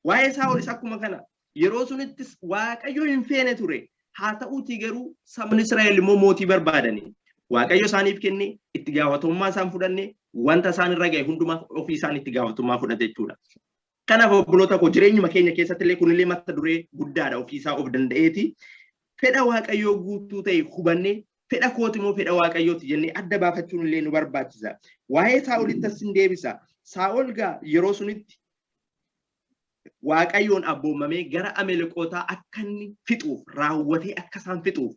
Waa'ee Saa'olis akkuma kana yeroo sunittis Waaqayyo hin feene ture. Haa ta'uutii garuu sabni Israa'el immoo mootii barbaadani. Waaqayyo isaaniif kenne itti gaafatamummaa isaan fudhanne wanta isaan irra ga'e hundumaa ofii isaan itti gaafatamummaa fudhate jechuudha. Kanaaf obboloota koo jireenyuma keenya keessatti illee kunillee mata duree guddaadha ofiisaa of danda'eeti. Fedha Waaqayyoo guutuu ta'e hubannee fedha kooti moo fedha Waaqayyooti jennee adda baafachuun illee nu barbaachisa. Waa'ee Saa'olitti as sin deebisa. Saa'ol gaa yeroo sunitti Waaqayyoon abboomamee gara Ameleqootaa akka inni fixuuf raawwatee akka isaan fixuuf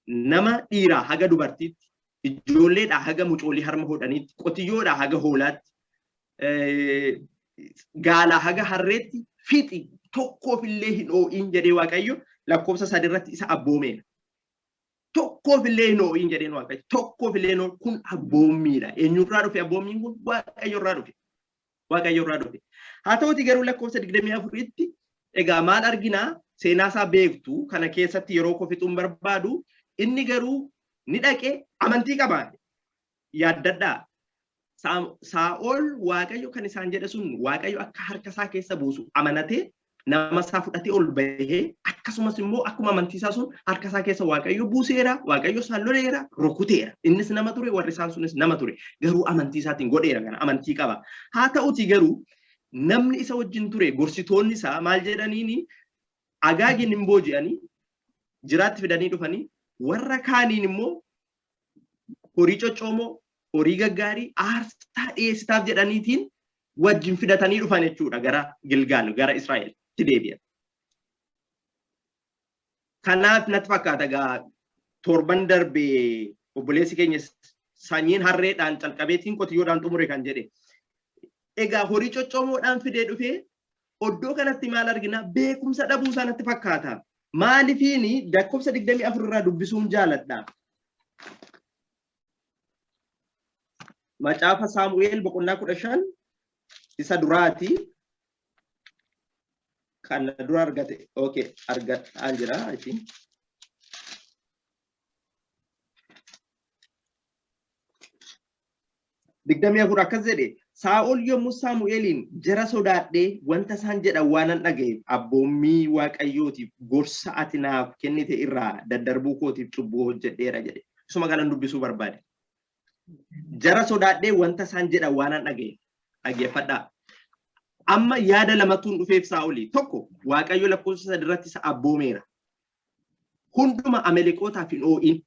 nama dhiiraa haga dubartiitti, ijoolleedhaa haga mucoolii harma hodhaniitti, qotiyyoodhaa haga hoolaatti, gaalaa haga harreetti fixi tokkoof illee hin oo'in jedhee Waaqayyo lakkoofsa 3 irratti isa abboomeera. Tokkoof illee hin oo'in jedheen Waaqayyo. Tokkoof illee hin oo'in kun abboommiidha. Eenyurraa dhufe abboommiin kun? Waaqayyo irraa dhufe. Waaqayyo irraa dhufe. Haa ta'uti garuu lakkoofsa 24tti egaa maal arginaa? Seenaa isaa beektu kana keessatti yeroo koo fixuun barbaadu inni garuu ni dhaqe amantii qaba. Yaaddadhaa. Saa'ol Waaqayyo kan isaan jedhe sun Waaqayyo akka harka isaa keessa buusu amanatee nama isaa fudhatee ol bahee akkasumas immoo akkuma amantii isaa sun harka isaa keessa Waaqayyo buuseera, Waaqayyo isaan loleera, rukuteera. Innis nama ture, warri isaan sunis nama ture. Garuu amantii isaatiin godheera kana amantii qaba. Haa ta'utii garuu namni isa wajjin ture gorsitoonni isaa maal jedhaniini Agaagin hin booji'anii jiraatti fidanii dhufanii warra kaaniin immoo horii coccoomoo, horii gaggaarii aarsaa dhiyeessitaaf jedhaniitiin wajjin fidatanii dhufan jechuudha gara Gilgaal gara Israa'elitti deebi'an. Kanaaf natti fakkaata egaa torban darbe obboleessi keenya sanyiin harreedhaan calqabeetiin qotiyyoodhaan xumure kan jedhe. Egaa horii coccoomoodhaan fidee dhufee oddoo kanatti maal argina beekumsa dhabuu isaa natti fakkaata. Maalifiini lakkoofsa 24 irraa dubbisuun jaaladha. Macaafa Saamu'eel boqonnaa 15 isa duraati. Kan dura argate okay argadhaan jira I think. 24 akkas jedhe Saa'ol yommuu Saamu'eeliin jara sodaadhee wanta isaan jedhan waanan dhaga'eef abboommii Waaqayyootiif gorsa ati naaf kennite irraa daddarbuu kootiif cubbuu hojjedheera jedhe. Isuma kanan dubbisuu barbaade. Jara sodaadhee wanta isaan jedhan waanan dhaga'eef dhaggeeffadhaa. Amma yaada lamatuun dhufeef Saa'olii tokko Waaqayyo lakkoofsa 3 irratti isa abboomeera. Hunduma Ameleqootaaf hin oo'in.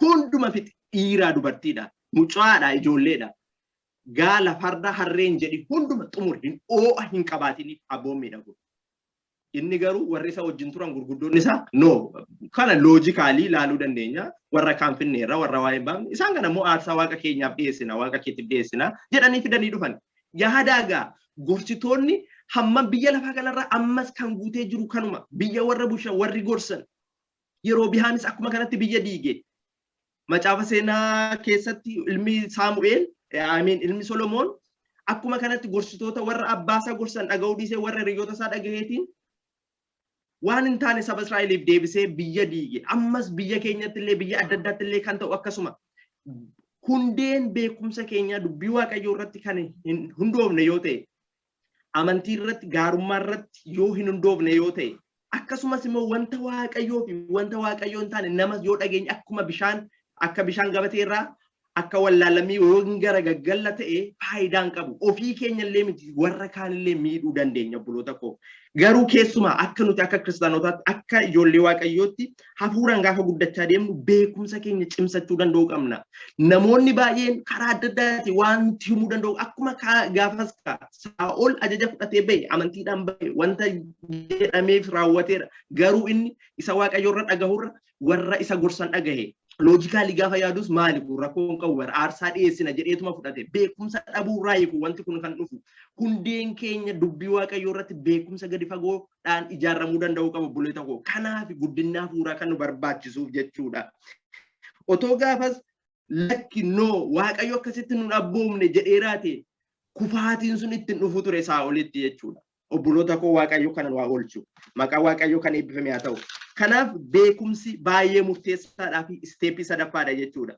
Hunduma fixi dhiiraa dubartiidha. Mucaadha ijoolleedha. Gaala farda harreen jedhi hunduma xumuri hin oo'a hin qabaatiniif abboommiidha kun. Inni garuu warri isa wajjin turan gurguddoonni isaa no kana loojikaalii ilaaluu dandeenya warra kaan finneerra warra waa hin baafne isaan kana immoo aarsaa waaqa keenyaaf dhiyeessina waaqa keetiif dhiyeessina jedhanii fidanii dhufan. Yaadaa gaa gorsitoonni hammam biyya lafaa kanarra ammas kan guutee jiru kanuma biyya warra bushan warri gorsan yeroo bihaanis akkuma kanatti biyya diige. Macaafa seenaa keessatti ilmi Saamu'eel, I mean ilmi Solomoon akkuma kanatti gorsitoota warra abbaasaa gorsan dhaga'uu dhiisee warra hiriyoota isaa dhagaheetiin waan hin taane saba Israa'eliif deebisee biyya diige. Ammas biyya keenyatti illee, biyya adda addaatti illee kan ta'u akkasuma. Hundeen beekumsa keenyaa dubbii Waaqayyoo irratti kan hin hundoofne yoo ta'e, amantii irratti, gaarummaa irratti yoo hin hundoofne yoo ta'e, akkasumas immoo wanta Waaqayyoo fi wanta Waaqayyoo hin taane nama yoo dhageenye, akkuma bishaan, akka bishaan gabatee irraa akka wallaalamii yoo hin garagaggalla ta'e, faayidaa hin qabu. Ofii keenya illee miti, warra kaan illee miidhuu dandeenya, obboloota koo. Garuu keessumaa akka nuti akka kiristaanotaatti, akka ijoollee Waaqayyootti hafuuraan gaafa guddachaa deemnu, beekumsa keenya cimsachuu danda'uu qabna. Namoonni baay'een karaa adda addaatiin waan nutti himuu danda'u, akkuma gaafas Saa'ol ajaja fudhatee bahe, amantiidhaan bahe, wanta jedhameef raawwateera. Garuu inni isa Waaqayyoorra dhagahurra warra isa gorsan dhagahe. Logically gaafa yaadus, maali kun, rakkoon qabu, bara aarsaa dhiyeessina jedheetuma fudhate. Beekumsa dhabuurraa hiiku wanti kun kan dhufu. Hundeen keenya dubbii Waaqayyoo irratti beekumsa gadi fagoodhaan ijaaramuu danda'uu qaba, obboleessa koo. Kanaaf guddinna hafuuraa kan nu barbaachisuuf jechuudha. Otoo gaafas "Lakki, no, Waaqayyo akkasitti nun abboomne" jedheeraate, kufaatiin sun ittiin dhufu ture Saa'olitti jechuudha. Obboloota koo, Waaqayyo kana nu haa oolchu. Maqaa Waaqayyo kan eebbifame haa ta'u. Kanaaf beekumsi baay'ee murteessaadhaa fi step sadaffaadha jechuudha.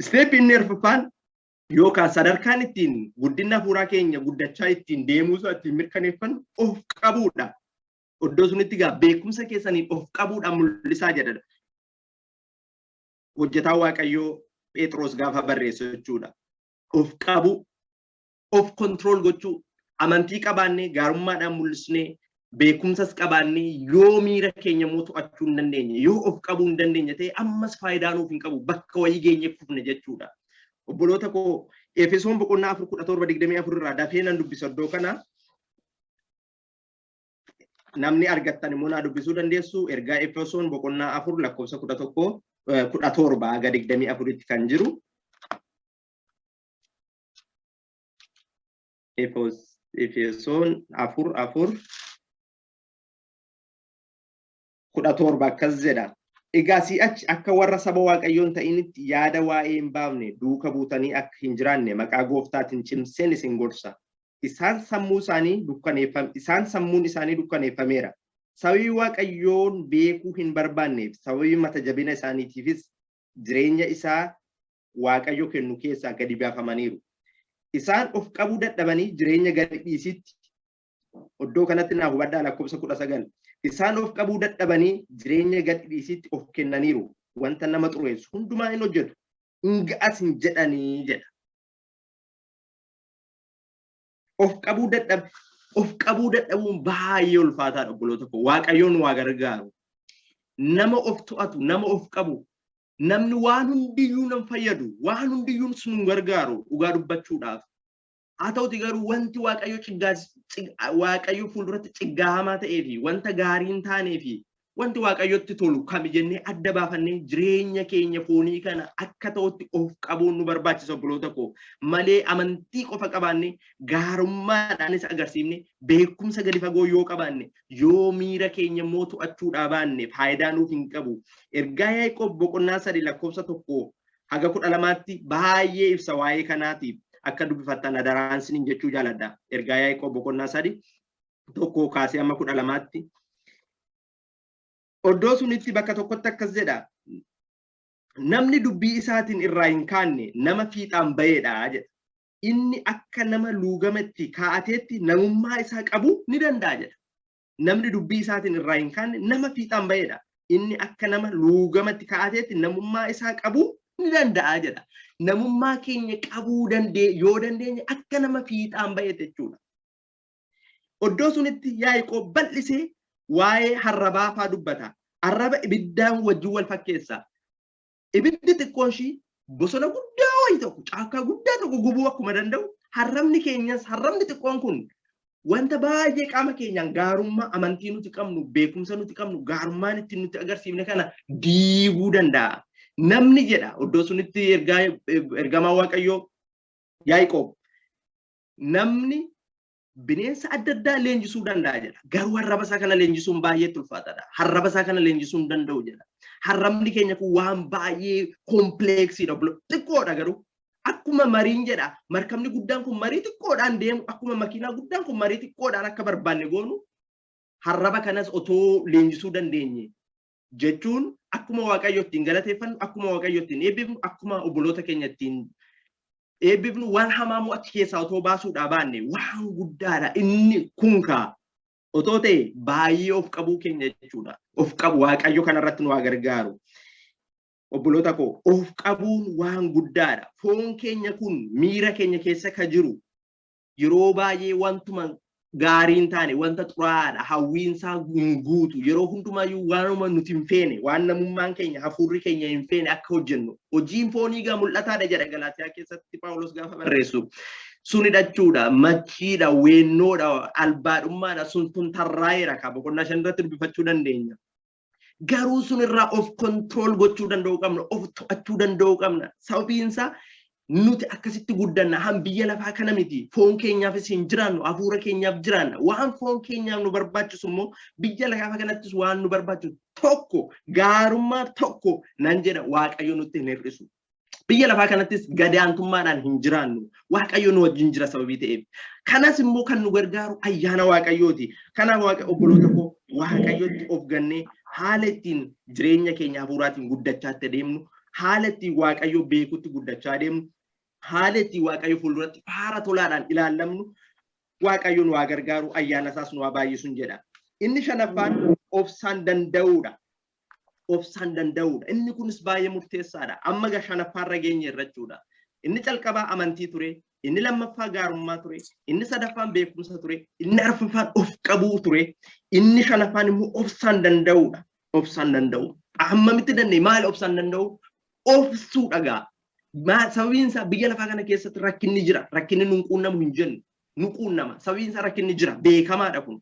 Step inni arfaffaan yookaan sadarkaan ittiin guddina hafuuraa keenya guddachaa ittiin deemuusaa ittiin mirkaneeffannu of qabuudha. Iddoo sunitti gaa beekumsa keessaniin of qabuudhaan mul'isaa jedha. Hojjetaa Waaqayyoo Phexros gaafa barreessu jechuudha. Of qabu, of control gochuu, amantii qabaannee, gaarummaadhaan mul'isnee, beekumsas qabaannee, yoo miira keenya immoo to'achuu hin dandeenye, yoo of qabuu hin dandeenye ta'e, ammas faayidaa nuuf hin qabu, bakka wayii geenye kufne jechuudha. Obboloota koo, Efesoon boqonnaa 4 17 24 irraa dafee nan dubbisa iddoo kana. Namni argattan immoo naa dubbisuu dandeessu. Ergaa Efesoon boqonnaa 4 lakkoofsa 11 17 haga 24tti kan jiru. Efesoon 4 4 17 akkas jedha. "Egaa si'achi akka warra saba Waaqayyoon ta'initti yaada waa'ee hin baafne duuka buutanii akka hin jiraanne maqaa Gooftaatiin cimseen isin gorsa. Isaan sammuun isaanii dukkaneeffameera. Sababii Waaqayyoon beekuu hin barbaanneef, sababii mata jabina isaaniitiifis jireenya isaa Waaqayyo kennu keessaa gadi baafamaniiru. Isaan of qabuu dadhabanii jireenya gadi dhiisitti," iddoo kanatti naa hubadhaa, lakkoofsa 19. "Isaan of qabuu dadhabanii jireenya gadi dhiisitti of kennaniiru. Wanta nama xureessu hundumaa hin hojjetu. Hin ga'as hin jedhanii" jedha. Of qabuu dadhabuun baay'ee ulfaataadha, obboloota koo. Waaqayyoon waa gargaaru. Nama of to'atu, nama of qabu, namni waan hundiyyuu nan fayyadu, waan hundiyyuu sun gargaaru dhugaa dubbachuudhaaf. Haa ta'uti garuu wanti Waaqayyo Waaqayyo fuulduratti ciggaahamaa ta'ee fi wanta gaarii hin taanee fi wanti Waaqayyotti tolu kami jennee adda baafannee jireenya keenya foonii kana akka ta'utti of qabuun nu barbaachisa, obboloota koo, malee amantii qofa qabaanne, gaarummaadhaanis agarsiifne, beekumsa gadi fagoo yoo qabaanne, yoo miira keenya immoo to'achuudhaa baanne, faayidaa nuuf hin qabu. Ergaa Yaaqoob boqonnaa 3 lakkoofsa 1 haga 12tti baay'ee ibsa waa'ee kanaatiif, akka dubbifattan adaraan isiniin jechuu jaaladha. Ergaa Yaaqoob boqonnaa 3 1 kaasee amma 12tti. Oddoo sunitti bakka tokkotti akkas jedha. "Namni dubbii isaatiin irraa hin kaanne nama fiixaan baheedha" jedha. "Inni akka nama luugamatti kaa'ateetti namummaa isaa qabuu ni danda'a" jedha. Namni dubbii isaatiin irraa hin kaanne nama fiixaan baheedha. "Inni akka nama luugamatti kaa'ateetti namummaa isaa qabuu ni danda'a" jedha. Namummaa keenya qabuu yoo dandeenye, akka nama fiixaan baheetti jechuudha. Oddoo sunitti Yaaqoob bal'isee waa'ee arrabaa faa dubbata. Arraba ibiddaan wajjin wal fakkeessa. Ibiddi xiqqoon ishii bosona guddaa wayii tokko, caakkaa guddaa tokko gubuu akkuma danda'u, arrabni keenyas, arrabni xiqqoon kun wanta baay'ee qaama keenyaan gaarummaa amantii nuti qabnu, beekumsa nuti qabnu, gaarummaan ittiin nuti agarsiifne kana diiguu danda'a. Namni jedha iddoo sunitti ergamaa Waaqayyoo Yaaqoob, namni Bineensa adda addaa leenjisuu danda'a jedha. Garuu arraba isaa kana leenjisuun baay'ee ulfaataadha. Arraba isaa kana leenjisuu hin danda'u jedha. Arrabni keenya kun waan baay'ee complexiidha. Xiqqoodha garuu. Akkuma mariin jedha. Markabni guddaan kun marii xiqqoodhaan deemu, akkuma makiinaa guddaan kun marii xiqqoodhaan akka barbaanne goonu, arraba kanas otoo leenjisuu dandeenye jechuun akkuma Waaqayyo ittiin galateeffannu, akkuma Waaqayyo ittiin eebbifnu, akkuma obboloota keenya ittiin eebbifnu, waan hamaa immoo achi keessaa otoo baasuudhaa baanne waan guddaadha. Inni kun kaa otoo ta'e baay'ee of qabuu keenya jechuudha. Of qabu Waaqayyo kanarratti nu haa gargaaru. Obboloota koo, of qabuun waan guddaadha. Foon keenya kun, miira keenya keessa ka jiru, yeroo baay'ee wantuma gaarii hin taane, wanta xuraa'aadha. Hawwiinsaa hin guutu. Yeroo hundumaayyuu waanuma nuti hin feene, waan namummaan keenya, hafuurri keenya hin feene akka hojjennu. Hojiin foonii gaa mul'ataadha jedha Galaatiyaa keessatti Paawulos gaafa barreessu. Sun hidhachuudha, machiidha, weennoodha, albaadhummaadha, sun tun tarraa'eera kaa boqonnaa 5 irratti dubbifachuu dandeenya. Garuu sun irraa of control gochuu danda'uu qabna, of to'achuu danda'uu qabna. Sababiin isaa nuti akkasitti guddanna. Han biyya lafaa kana miti. Foon keenyaafis hin jiraannu, hafuura keenyaaf jiraanna. Waan foon keenyaaf nu barbaachisu immoo, biyya lafaa kanattis waan nu barbaachisu tokko, gaarummaa tokko nan jedha, Waaqayyo nutti hin hir'isu. Biyya lafaa kanattis gadaantummaadhaan hin jiraannu. Waaqayyo nu wajjin jira sababii ta'eef. Kanas immoo kan nu gargaaru ayyaana Waaqayyooti. Kanaaf Waaqa, obboloota koo, Waaqayyotti of gannee haala ittiin jireenya keenya hafuuraatiin guddachaa itti adeemnu, haala ittiin Waaqayyo beekutti guddachaa adeemnu, haala ittiin Waaqayyo fuulduratti faara tolaadhaan ilaallamnu, Waaqayyo nu haa gargaaru, ayyaana isaas nu haa baay'isuun jedha. Inni shanaffaan obsaan danda'uudha. Obsaan danda'uudha. Inni kunis baay'ee murteessaadha. Amma ga shanaffaarra geenye irra jechuudha. Inni calqabaa amantii ture, inni lammaffaa gaarummaa ture, inni sadaffaan beekumsa ture, inni arfaffaan of qabuu ture, inni shanaffaan immoo obsaan danda'uudha. Obsaan danda'u. Hammamitti danda'e? Maali obsaan danda'u? Obsuu dhagaa. Sababiin isaa biyya lafaa kana keessatti rakkinni jira. Rakkinni nun quunnamu hin jennu. Nu quunnama. Sababiin isaa rakkinni jira. Beekamaadha kun.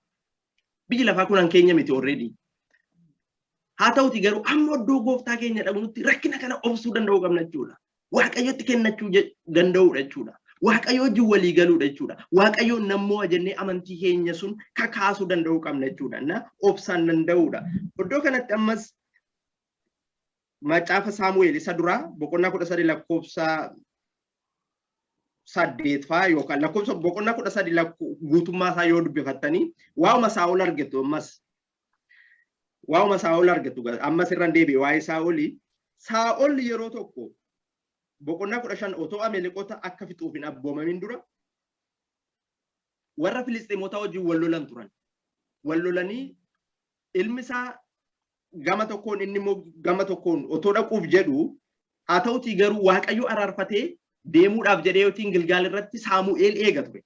Biyyi lafaa kun keenya miti already. Haa ta'uti garuu amma iddoo gooftaa keenya dhaqnutti rakkina kana obsuu danda'uu qabna jechuudha. Waaqayyotti kennachuu danda'uudha jechuudha. Waaqayyo wajjin walii galuudha jechuudha. Waaqayyoon nammoo jennee amantii keenya sun kakaasuu danda'uu qabna jechuudha. Na obsaan danda'uudha. Iddoo kanatti ammas Macaafa Saamu'eel isa duraa boqonnaa 13 lakkoofsa 8 faa yookaan lakkoofsa boqonnaa 13 guutummaa isaa yoo dubbifattanii waa'uma Saa'ol argattu ammas. Waa'uma Saa'ol argattu ammas irra deebi'e waa'ee Saa'olii. Saa'ol yeroo tokko boqonnaa 15 otoo Ameeleqota akka fixuuf hin abboomamin dura warra Filisxeemotaa wajjin wal lolan turan. Wal lolanii ilmi isaa gama tokkoon, inni immoo gama tokkoon otoo dhaquuf jedhu, haa ta'utii garuu Waaqayyo araarfatee deemuudhaaf jedhee yootiin Gilgaal irratti Saamu'eel eega ture.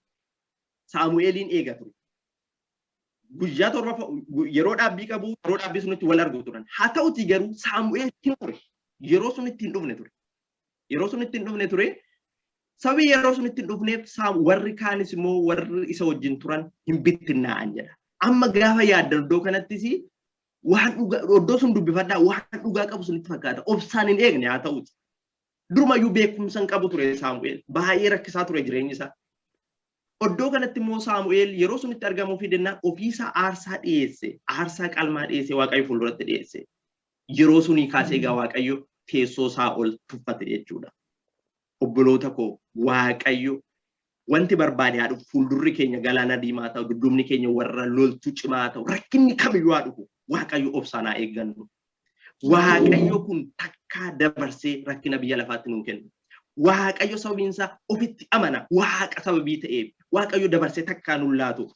Saamu'eeliin eega ture. Guyyaa 7 yeroo dhaabbii qabu, yeroo dhaabbii sunitti wal argu turan. Haa ta'utii garuu Saamu'eel hin ture. Yeroo sunitti hin dhufne ture. Yeroo sunitti hin dhufne ture. Sababii yeroo sunitti hin dhufneef warri kaanis immoo warri isa wajjin turan hin bittinnaa'an jedha. Amma gaafa yaaddan iddoo kanattis waan dhugaa iddoo sun dubbifadhaa, waan dhugaa qabu sunitti fakkaata. Obsaan hin eegne haa ta'uti. Durumayyuu beekumsa hin qabu ture Saamu'eel. Baay'ee rakkisaa ture jireenyi isaa. Iddoo kanatti immoo Saamu'eel yeroo sunitti argamuu fi dennaan ofiisaa aarsaa dhiyeesse. Aarsaa qalmaa dhiyeesse, Waaqayyo fuulduratti dhiyeesse. Yeroo sunii kaasee egaa Waaqayyo teessoo Saa'ol tuffate jechuudha. Obboloota koo, Waaqayyo wanti barbaade haa dhufu, fuuldurri keenya galaana diimaa ta'u, dudduubni keenya warra loltuu cimaa ta'u, rakkinni kamiyyuu haa dhufu, Waaqayyo obsaan haa eeggannu. Waaqayyo kun takkaa dabarsee rakkina biyya lafaatti nuu kennu. Waaqayyo sababiin isaa ofitti amana Waaqa sababii ta'eef Waaqayyo dabarsee takkaa nun laatu,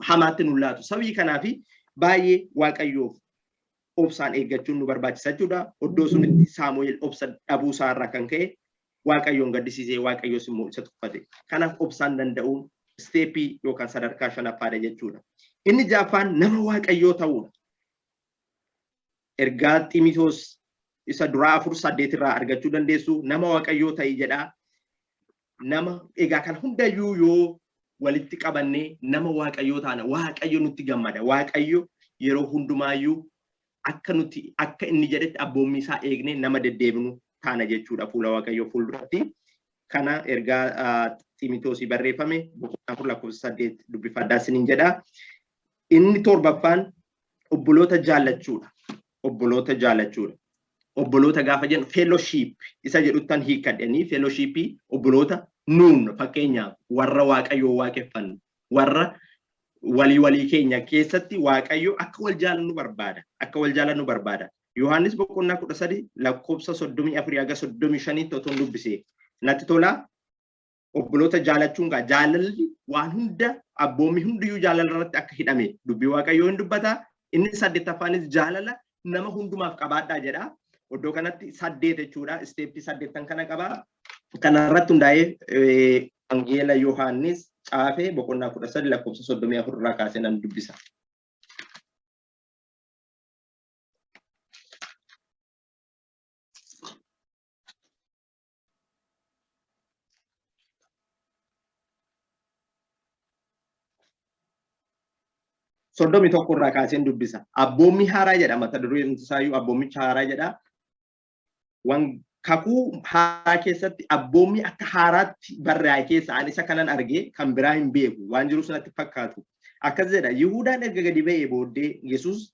hamaatti nun laatu. Sababii kanaafi baay'ee Waaqayyoof obsaan eeggachuun nu barbaachisa jechuudha. Iddoo sunitti Saamu'eel obsa dhabuu isaa irraa kan ka'e Waaqayyoon gaddisiisee, Waaqayyos immoo isa tuffate. Kanaaf obsaan danda'uun stepii yookaan sadarkaa shanaffaadha jechuudha. Inni ja'affaan nama Waaqayyoo ta'uudha. Ergaa Ximitoos isa duraa 4:8 irraa argachuu dandeessu, nama Waaqayyoo ta'i jedha. Nama egaa kan hundayyuu yoo walitti qabannee nama Waaqayyoo taana, Waaqayyo nutti gammada. Waaqayyo yeroo hundumaayyuu akka nuti akka inni jedhetti abboommii isaa eegnee nama deddeebinu taana jechuudha fuula Waaqayyoo fuulduratti. Kana ergaa Ximitoosii barreeffame boqonnaa 4 lakkoofsa 8 dubbifadhaa isiniin jedha. Inni torbaffaan obboloota jaallachuudha. Obboloota jaallachuudha. Obboloota gaafa jennu fellowship isa jedhuttan hiikkadhanii fellowshipii obboloota nuun fakkeenyaaf warra Waaqayyoo waaqeffannu warra walii walii keenya keessatti Waaqayyo akka wal jaalannu barbaada. Akka wal jaalannu barbaada. Yohaannis boqonnaa 13 lakkoofsa 34 haga 35tti otoo dubbisee natti tola. Obboloota jaalachuun gaa jaalalli waan hunda abboommi hundiyyuu jaalala irratti akka hidhame dubbii Waaqayyoo hin dubbata. Inni saddeettaffaanis jaalala nama hundumaaf qabaadhaa jedha. Iddoo kanatti saddeet jechuudha. Isteeppii saddeettan kana qaba. Kana irratti hundaa'ee Wangeela Yohaannis caafee boqonnaa 13 lakkoofsa 34 irraa kaasee nan dubbisa. 31 irraa kaaseen dubbisa. Abboommi haaraa jedha mata dureen isaayyuu abboommicha haaraa jedha. Wan kakuu haaraa keessatti abboommi akka haaraatti barraa'e keessa ani isa kanan arge kan biraa hin beeku waan jiru sanatti fakkaatu. Akkas jedha Yihuudaan erga gadi ba'ee booddee Yesuus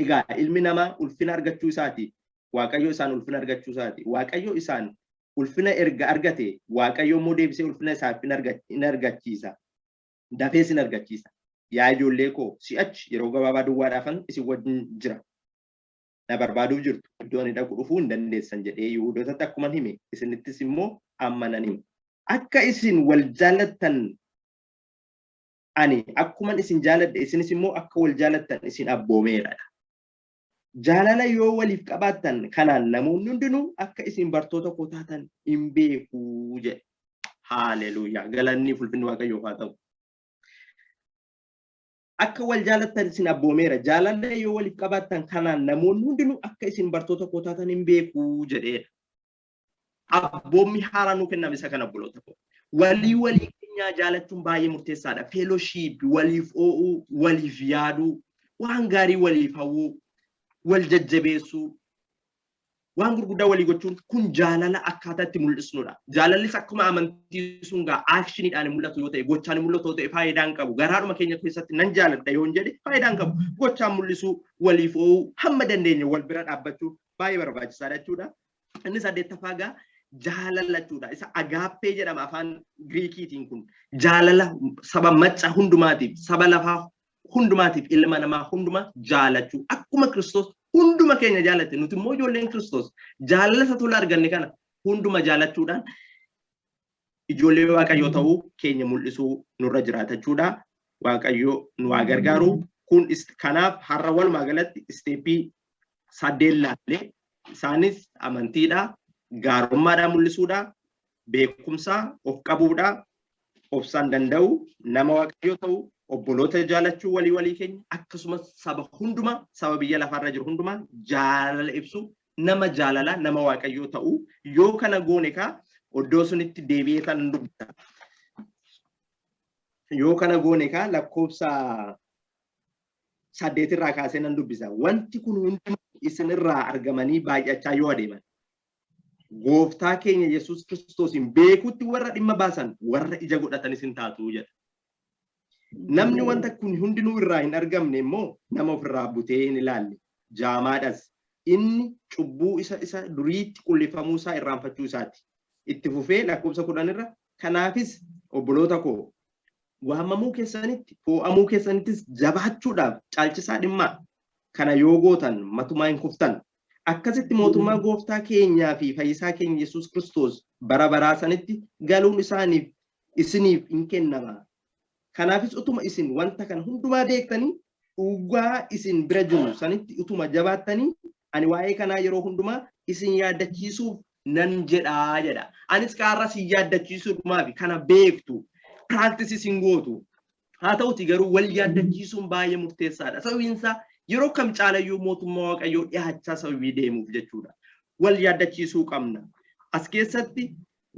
egaa ilmi namaa ulfina argachuu isaati. Waaqayyo isaan ulfina argachuu isaati. Waaqayyo isaan ulfina erga argate Waaqayyo immoo deebisee ulfina isaaf in argachiisa. Dafees in argachiisa. Yaa ijoollee koo si'achi yeroo gabaabaa duwwaadhaafan isin wajjin jira. Na barbaaduuf jirtu iddoo ani dhaqu dhufuu hin dandeessan jedhee Yihuudootatti akkuman hime isinittis immoo amma nan hima. Akka isin wal jaallattan ani akkuman isin jaaladhe isinis immoo akka wal jaalattan isin abboomeera. Jaalala yoo waliif qabaattan kanaan namoonni hundinuu akka isin bartoota koo taatan hin beeku jedhe. Haaleluuyaa. Galanni ulfinni Waaqayyoof haa ta'u. Akka wal jaalattan isin abboomeera. Jaalala yoo waliif qabaattan kanaan namoonni hundinuu akka isin bartoota koo taatan hin beeku jedheera. Abboommi haaraa nuu kenname isa kana obboloota koo. Walii walii keenyaa jaalachuun baay'ee murteessaadha. Fellowship, waliif oo'uu, waliif yaaduu, waan gaarii waliif hawwuu, wal jajjabeessuu, waan gurguddaa walii gochuun kun jaalala akkaataa itti mul'isnudha. Jaalallis akkuma amantii sun gaa aakshiniidhaan hin mul'atu yoo ta'e, gochaan hin mul'atu yoo ta'e faayidaa hin qabu. Garaadhuma keenya keessatti nan jaaladha yoo hin jedhe faayidaa hin qabu. Gochaan mul'isuu, waliif oo'uu, hamma dandeenye wal bira dhaabbachuu baay'ee barbaachisaadha jechuudha. Inni saddeettaffaa gaa jaalala jechuudha. Isa agaappee jedhama afaan Giriikiitiin kun. Jaalala saba macca hundumaatiif, saba lafaa hundumaatiif, ilma namaa hundumaa jaalachuu. Akkuma Kiristoos hunduma keenya jaalate nuti immoo ijoolleen Kiristoos jaalala isa tola arganne kana hunduma jaalachuudhaan ijoollee Waaqayyoo ta'uu keenya mul'isuu nurra jiraata jechuudha. Waaqayyo nu haa gargaaru. Kun kanaaf har'a walumaa galatti isteeppii sadeen laallee isaanis amantiidha, gaarummaadhaan mul'isuudha, beekumsa of qabuudha, obsaan danda'u, nama Waaqayyoo ta'uu, obboloota jaalachuu walii walii keenya akkasumas saba hundumaa, saba biyya lafaarra jiru hundumaa jaalala ibsu, nama jaalalaa, nama Waaqayyoo ta'uu yoo kana goone kaa oddoo sunitti deebi'ee kan dubbata. Yoo kana goone kaa lakkoofsa 8 irraa kaasee nan dubbisa. Wanti kun hundinuu isinirraa argamanii baay'achaa yoo adeeman gooftaa keenya Yesuus Kiristoosiin beekuutti warra dhimma baasan warra ija godhatanis hin taatu jedha. Namni wanta kun hundinuu irraa hin argamne immoo nama ofirraa butee hin ilaalle jaamaadhas. Inni cubbuu isa isa duriitti qulleeffamuu isaa irraanfachuu isaati. Itti fufee lakkoofsa 10 irra kanaafis obboloota koo waamamuu keessanitti foo'amuu keessanittis jabaachuudhaaf caalchisaa dhimmaa. Kana yoo gootan matumaa hin kuftan. Akkasitti mootummaa gooftaa keenyaa fi fayyisaa keenya Yesuus Kiristoos bara baraa sanitti galuun isaaniif isiniif in kennama. Kanaafis utuma isin wanta kana hundumaa beektanii dhugaa isin bira jiru sanitti utuma jabaattanii ani waa'ee kanaa yeroo hundumaa isin yaaddachiisuuf nan jedhaa jedha. Anis kaarra si yaaddachiisuudhumaafi kana beektu practice isin gootu. Haa ta'uti garuu wal yaaddachiisuun baay'ee murteessaadha. Sababiin isaa yeroo kam caalayyuu mootummaa Waaqayyoo dhiyaachaa sababii deemuuf jechuudha. Wal yaaddachiisuu qabna. As keessatti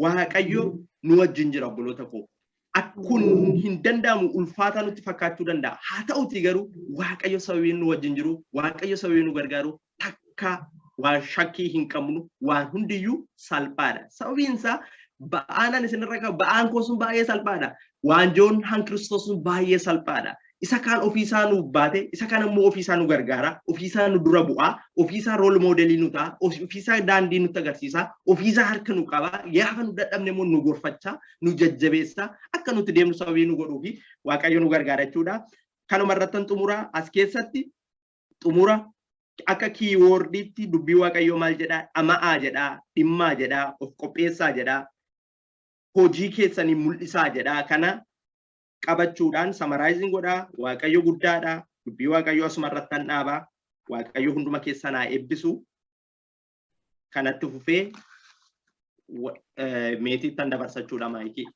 Waaqayyo nu wajjin jira obboloota koo. Akkun hin danda'amu ulfaataa nutti fakkaachuu danda'a. Haa ta'uti garuu Waaqayyo sababii nu wajjin jiru, Waaqayyo sababii nu gargaaru takka waan shakkii hin qabnu waan hundiyyuu salphaadha. Sababiin isaa Ba'aan ani isinirra kaa'u, ba'aan koo sun baay'ee salphaadha. Waanjoon han Kiristoos sun baay'ee salphaadha. Isa kaan ofiisaa nuuf baate, isa kaan immoo ofiisaa nu gargaara, ofiisaa nu dura bu'aa, ofiisaa role modelii nu ta'a, ofiisaa daandii nutti agarsiisa, ofiisaa harka nu qaba, gaafa nu dadhabne immoo nu gorfachaa, nu jajjabeessaa, akka nuti deemnu sababii nu godhuu fi Waaqayyo nu gargaara jechuudha. Kanuma irrattan xumuraa. As keessatti xumura akka keywordiitti dubbii Waaqayyoo maal jedhaa? Dhama'aa jedhaa, dhimmaa jedhaa, of qopheessaa jedhaa, hojii keessanii mul'isaa jedhaa. Kana qabachuudhaan summarizing godhaa. Waaqayyo guddaadha. Dubbii Waaqayyoo asuma irrattan dhaabaa. Waaqayyo hunduma keessan haa eebbisu. Kanatti fufee meetiittan dabarsachuudha maayikii.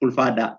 Ulfaadhaa.